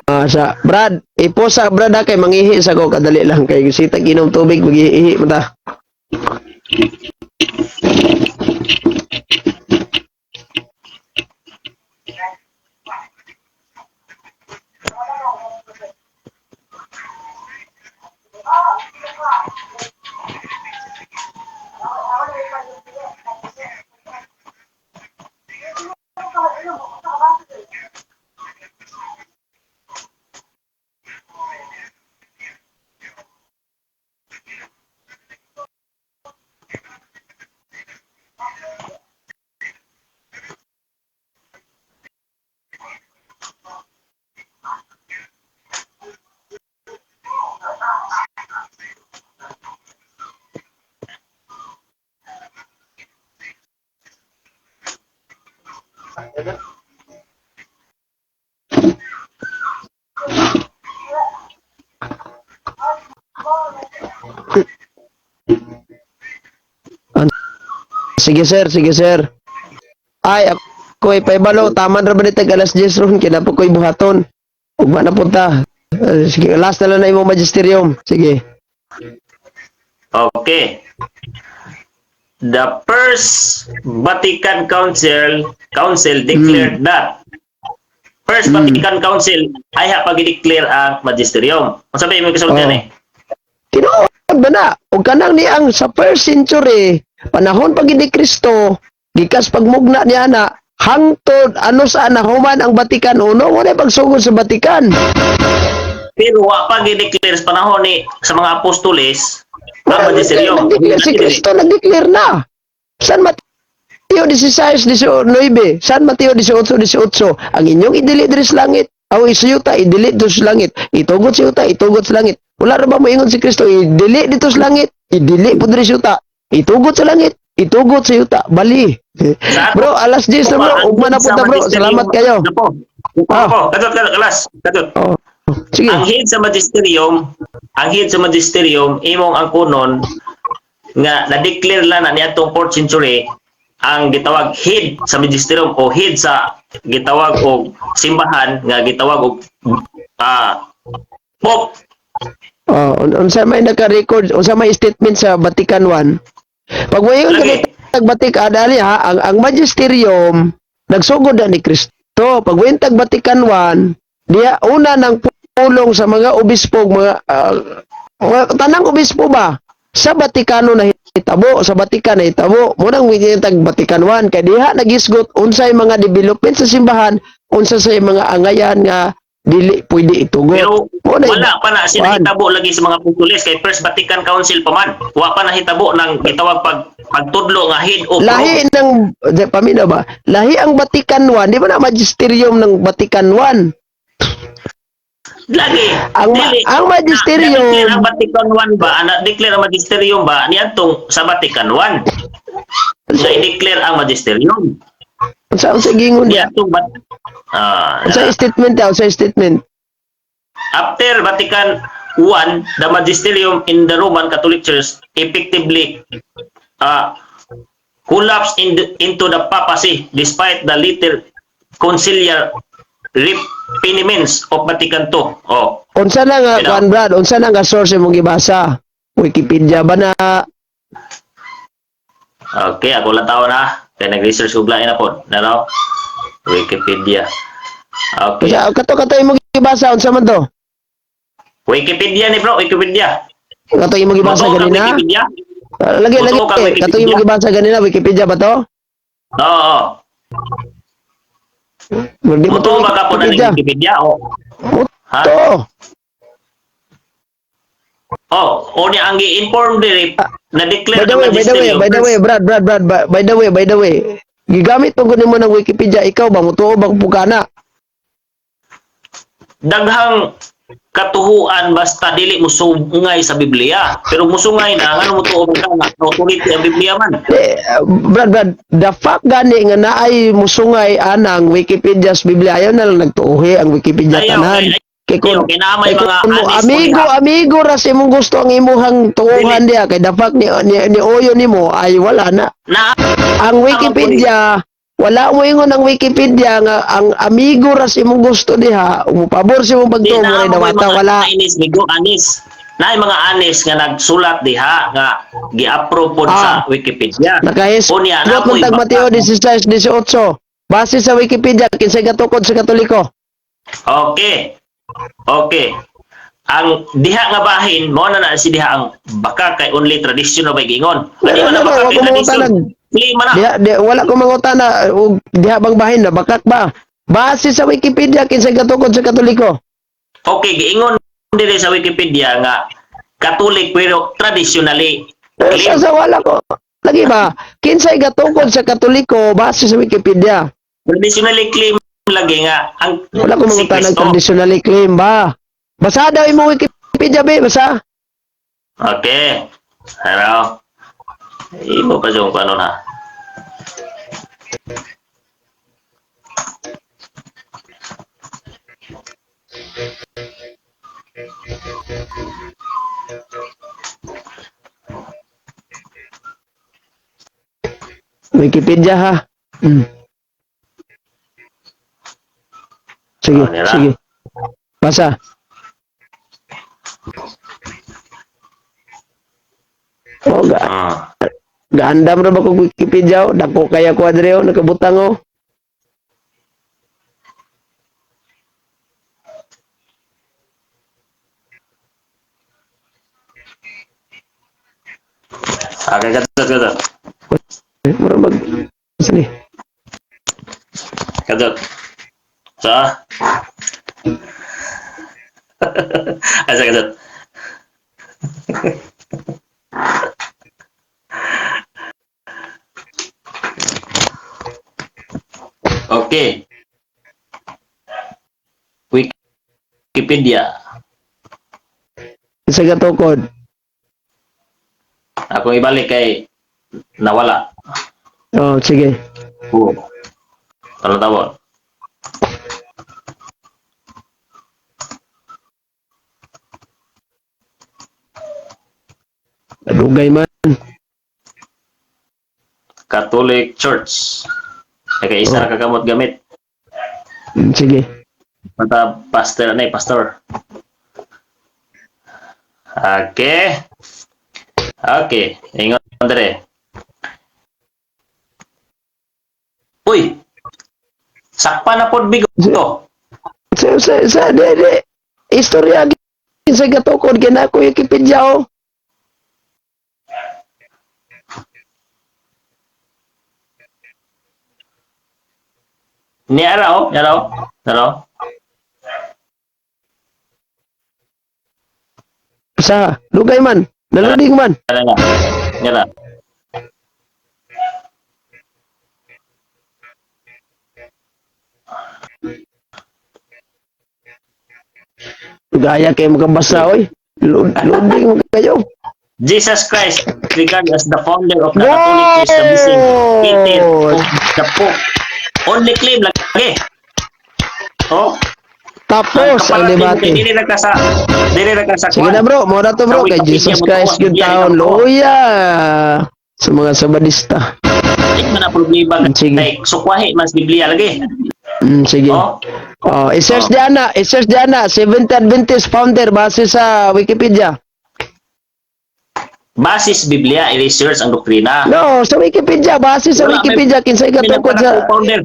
Ah, sa Brad, iposa Brad ha, kay mangihi sa ko kadali lang kay sitag inom tubig magihihi man ta. Sige sir, sige sir. Ay, ako ay paibalo, taman ra ba ni tag alas 10 ron kina po ko'y buhaton. Ugma na punta. Sige, last na lang na imong magisterium. Sige. Okay. The First Vatican Council declared that First Vatican Council ay ha pag-declare ang magisterium. Unsa ba imong kasultihan eh? Tinuod ba na? Og kanang niang sa first century, panahon pag ni Kristo, gikas pagmugna niya na, hangtod ano sa nahuman ang Vatican Uno, wala pagsugod sa Vatican. Pero wa pa gi-declare sa panahon ni sa mga apostoles ang magisterium. Nag-declare si Kristo, nag-declare na. San Mateo 16, 19, San Mateo 18, 18, ang inyong idili diri sa langit, aw isuyuta, idili dito sa langit, itugot sa yuta, itugot sa langit. Wala ra ba moingon si Kristo, idili dito sa langit, idili po diri sa yuta, itugot sa langit, itugot sa yuta, bali. Sa Bro, alas 10 na bro, ugma na punta bro, salamat kayo. Napo. Ah. Opo, kadot kadot kalas, kadot. Oh, sige. Ang head sa magisterium, ang head sa magisterium imong ang kunon nga na-declare lang na niadtong 4th century ang gitawag head sa magisterium o head sa gitawag og simbahan nga gitawag og Pope. Oh, unsa may naka-record, unsa may statement sa Vatican I? Pag moingon Lagi. ka tag Vatican dali ha, ang magisterium nagsugod na ni Kristo. Pag moingon tag Vatican I, diya una ng pulong sa mga obispo, mga tanang obispo ba sa Vatikano na hitabo, sa Vatican na hitabo. Mo nang moingon tag Vatican I kay diha nagisgot unsay mga development sa simbahan, unsa say mga angayan nga dili pwede itugot. Pero Mo na wala pa na Kuan. sinahitabo lagi sa mga apostoles kay First Vatican Council pa man. Wa pa nahitabo ng gitawag pagtudlo nga head of Lahi ng paminaw ba? Lahi ang Vatican I, di ba na magisterium ng Vatican I? Lagi. Ang Dili. ang magisterium Na-declare ang Vatican I ba? Na-declare ang magisterium ba? Niadtong sa Vatican I. Na i-declare ang magisterium. Unsa unsa gingon niya? Niadtong Unsa statement ta? Unsa statement? After Vatican I, the magisterium in the Roman Catholic Church effectively collapsed into the papacy despite the later conciliar refinements of Vatican II. Oh, Unsa na nga Pero- kuan, Brad? Unsa na nga source imong gibasa? Wikipedia ba na? Okay, ako lang tao na. Kaya nag-research ko na po. Naraw? Wikipedia. Okay. Unsa kato kato imong gibasa, unsa man to? Wikipedia ni bro, Wikipedia. Kato imong gibasa Motoo kang ganina? Wikipedia? Ah, lagi lagi Motoo kang kato imong Wikipedia? gibasa ganina, Wikipedia ba to? Oo. Di mo to Motoo ba ka po na ng Wikipedia. Wikipedia? O. Ha? To. Oh, o niya ang gi-inform diri na declare By the way, by the way, by the way, Brad, Brad, Brad, by the way, by the way. Gigamit mo gud nimo ng Wikipedia, ikaw ba mutuo ba pugana? Daghang katuhuan basta dili musungay sa Biblia. Pero musungay na ngano mo tuo ka nga authority ang Biblia man. Eh, Brad, Brad, the fact gani nga naay musungay anang Wikipedia sa Biblia, ayaw na lang nagtuuhi ang Wikipedia Ayaw, tanan. ay- Kay kung, ayaw, kay naa may kay mga kung mo, honest amigo, po diha. Amigo ra sa imong gusto ang imuhang tuuhan diha kay the fact ni Oyo nimo ay wala na. Na Ang Wikipedia, wala mo ingon ang Wikipedia nga ang amigo ra sa imong gusto diha, umupabor sa imong di pagtuo mo na ray mo dawata mga wala. Anis migo anis. Na mga anis nga nagsulat diha nga gi-approve pod sa Wikipedia. Nakahis. Unya, na Sulat ako'y man tag baka. Mateo 16:18. Base sa Wikipedia, kinsay gatukod sa Katoliko? Okay. Okay. Ang diha nga bahin mo na na si diha ang baka kay only tradition na bay gingon. Di man na Ano, baka wala kay ko tradition. mangutanag. Dili man na. Diha, diha, wala ko mangutana og diha bang bahin na bakak ba? Base sa Wikipedia, kinsay gatukod sa Katoliko? Okay, giingon diri sa Wikipedia nga Catholic pero traditionally Pero claim. sa wala ko. Lagi ba? Kinsay gatukod sa Katoliko base sa Wikipedia? Traditionally claim lagi nga ang Wala ko si mangutanag Kristo. traditionally claim ba? Basa daw imong Wikipedia be, basa. Okay. Ano? Imo pa yung paano na. Wikipedia ha. Sige, Oh, nila. sige. Basa. Oh, gaandam ra ba kog Wikipedia? Oh? Dako kaya ko adre oh, nakabutang oh. Okay, kadot, kadot. Eh, mura mag Sige. Kadot. Sa? Asa kadot? Okay. Wikipedia. Sa gatukod. Akong ibalik kay nawala. Oh, sige. Oo. Ano tawag? Dugay man. Catholic Church. Kaya isa na kakamot gamit. Sige. Mata pastor na pastor. Okay. Okay. Ingon dire. Uy. Sakpa na pod bigo. Sa di, di. Istorya sa gatukod kinako Wikipedia oh. Ni araw, araw, araw. Sa dugay man. Naluding man. Ara na. Ngara. Gaya kay makabasa oy. Loading mo kayo. Jesus Christ regarded as the founder of the Catholic Church, establishing Peter of the Pope. Only claim lagi. Oh, Tapos ang kapalat nimo debate. kay dili na ka sa Sige na, bro, mo na to, bro, Sa kay Wikipedia Jesus mo Christ to, gyud Biblia taon. ikaw to. Luya sa mga Sabadista. Di man na problema Sige. kay sukwahi mas Biblia lagi. Sige. Oh, Oh, i-search diana, i-search diana, Seventh Adventist founder base sa Wikipedia. Basis Biblia i-research ang doktrina. No, sa Wikipedia, base sa Wala, Wikipedia kinsay May katukod sa founder.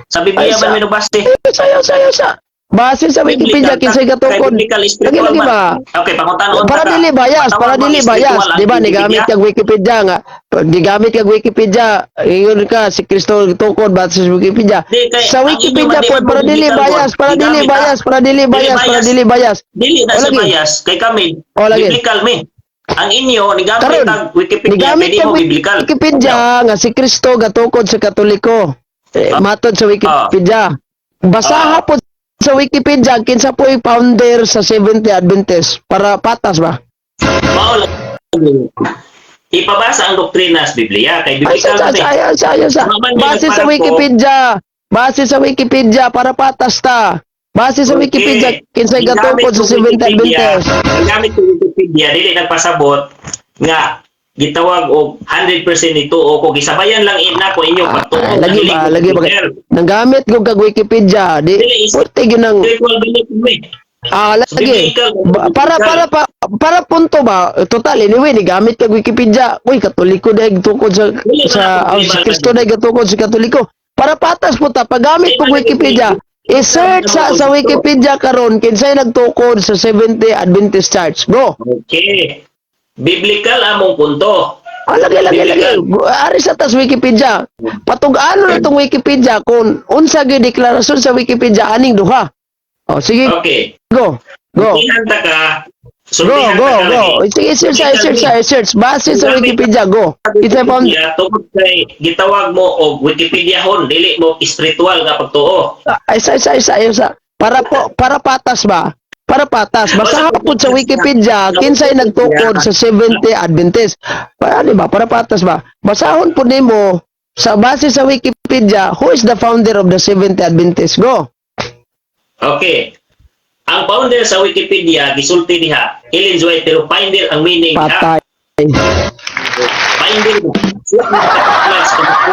Sa Biblia Ay, ba may nabase? Eh, sayo sayo sa base sa Wikipedia kinsay katukod. Biblical Lagi spiritual lagi man. ba? Okay, pangutan-on Para ta ka. dili bias, para Patawag dili mo bias, spiritual ang di ba? Nigamit Wikipedia? kag Wikipedia nga. Pag gigamit kag Wikipedia, ingon ka si Kristo tukod base sa Wikipedia. Di, kay- Sa ang Wikipedia inyo po, man, di para man dili biblical bias, god. para dili Gigamit, ah. bias, para dili Dili bias, para bias. dili bias. Dili na O, sa lagi. Bias kay kami. O, lagi. Biblical mi. Ang inyo nigamit Karon, ang Wikipedia nigamit kay di kag mo biblical. Wikipedia nga si Kristo gatukod sa Katoliko. Eh, matod sa Wikipedia. Basaha po sa Wikipedia kinsa po'y founder sa Seventh Day Adventist para patas ba? Mao lang. Ipabasa ang doktrina sa Biblia kay Ay, biblical sa, man eh. sa, sa, sa, sa. Maman, may Base sa nagparang ko. Wikipedia. Base sa Wikipedia para patas ta. Base sa Wikipedia kinsay Gigamit gatukod sa kong Seventh Day Wikipedia, Adventist. gigamit kong Wikipedia dili nagpasabot nga gitawag og 100% nito o ko gisabayan lang ina ko inyo pagtuo Ah, nga lagi dili ba, ko lagi ba. biblical. Nanggamit ko kag Wikipedia, di Dili, is- puti gyud nang Spiritual belief mo eh. Ah, lagi. Biblical, Para biblical. para pa, para punto ba? Total anyway ni gamit kag Wikipedia. Uy, Katoliko dahil tukod sa Dili sa man ako ah, si problema Kristo lagi. dahil gatukod sa Katoliko. Para patas po ta paggamit Dili kog man Wikipedia. I-search sa Wikipedia karon kinsay nagtukod sa Seventh Day Adventist Church. Go. Okay. Biblical among punto. Ah, lagi, lagi, lagi. Biblical. Ari sa tas Wikipedia. Patug-ano na tong Wikipedia kung unsa gyud deklarasyon sa Wikipedia aning duha. Oh, sige, go. Go. Sultihan ta ka. Go, Sultihan go, ta ka go. lagi. Sige, search, search, search, search. Base sa Wikipedia, go. Kinsay found Wikipedia, tungod kay gitawag mo og Wikipedia hon dili mo spiritual nga pagtuo. Ay, isa, isa, isa, isa. Para po, para patas ba? Para patas. Basta po sa Wikipedia, kinsay nagtukod sa Seventh Day Adventist. Para, di ba? Para patas ba? Basahon po nimo sa base sa Wikipedia, who is the founder of the Seventh Day Adventist? Go. Okay. Ang founder sa Wikipedia gisulti diha Ellen White, pero finder ang meaning diha. Patay. Finder.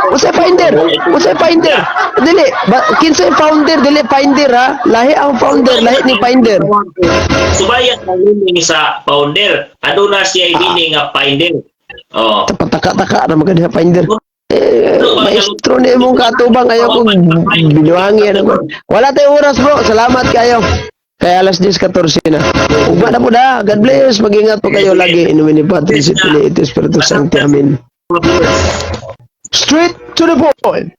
Unsay finder? Unsay finder? Dili, ba, kinsay founder dili finder ha? Lahi ang founder, lahi ni finder. Subayan ang meaning sa founder. Aduna siya meaning nga finder. Oh. Pataka-taka na maganda sa finder. Eh, maestro ni imong katubang ayaw kong binuhangi ano ko. Wala tayong oras, bro. Salamat kayo. Kaya alas 10:14 na. Ugma na po na. God bless. Mag-ingat po kayo lagi. In nomine Patris et Filii et Spiritus Sancti. Amen. Straight to the point.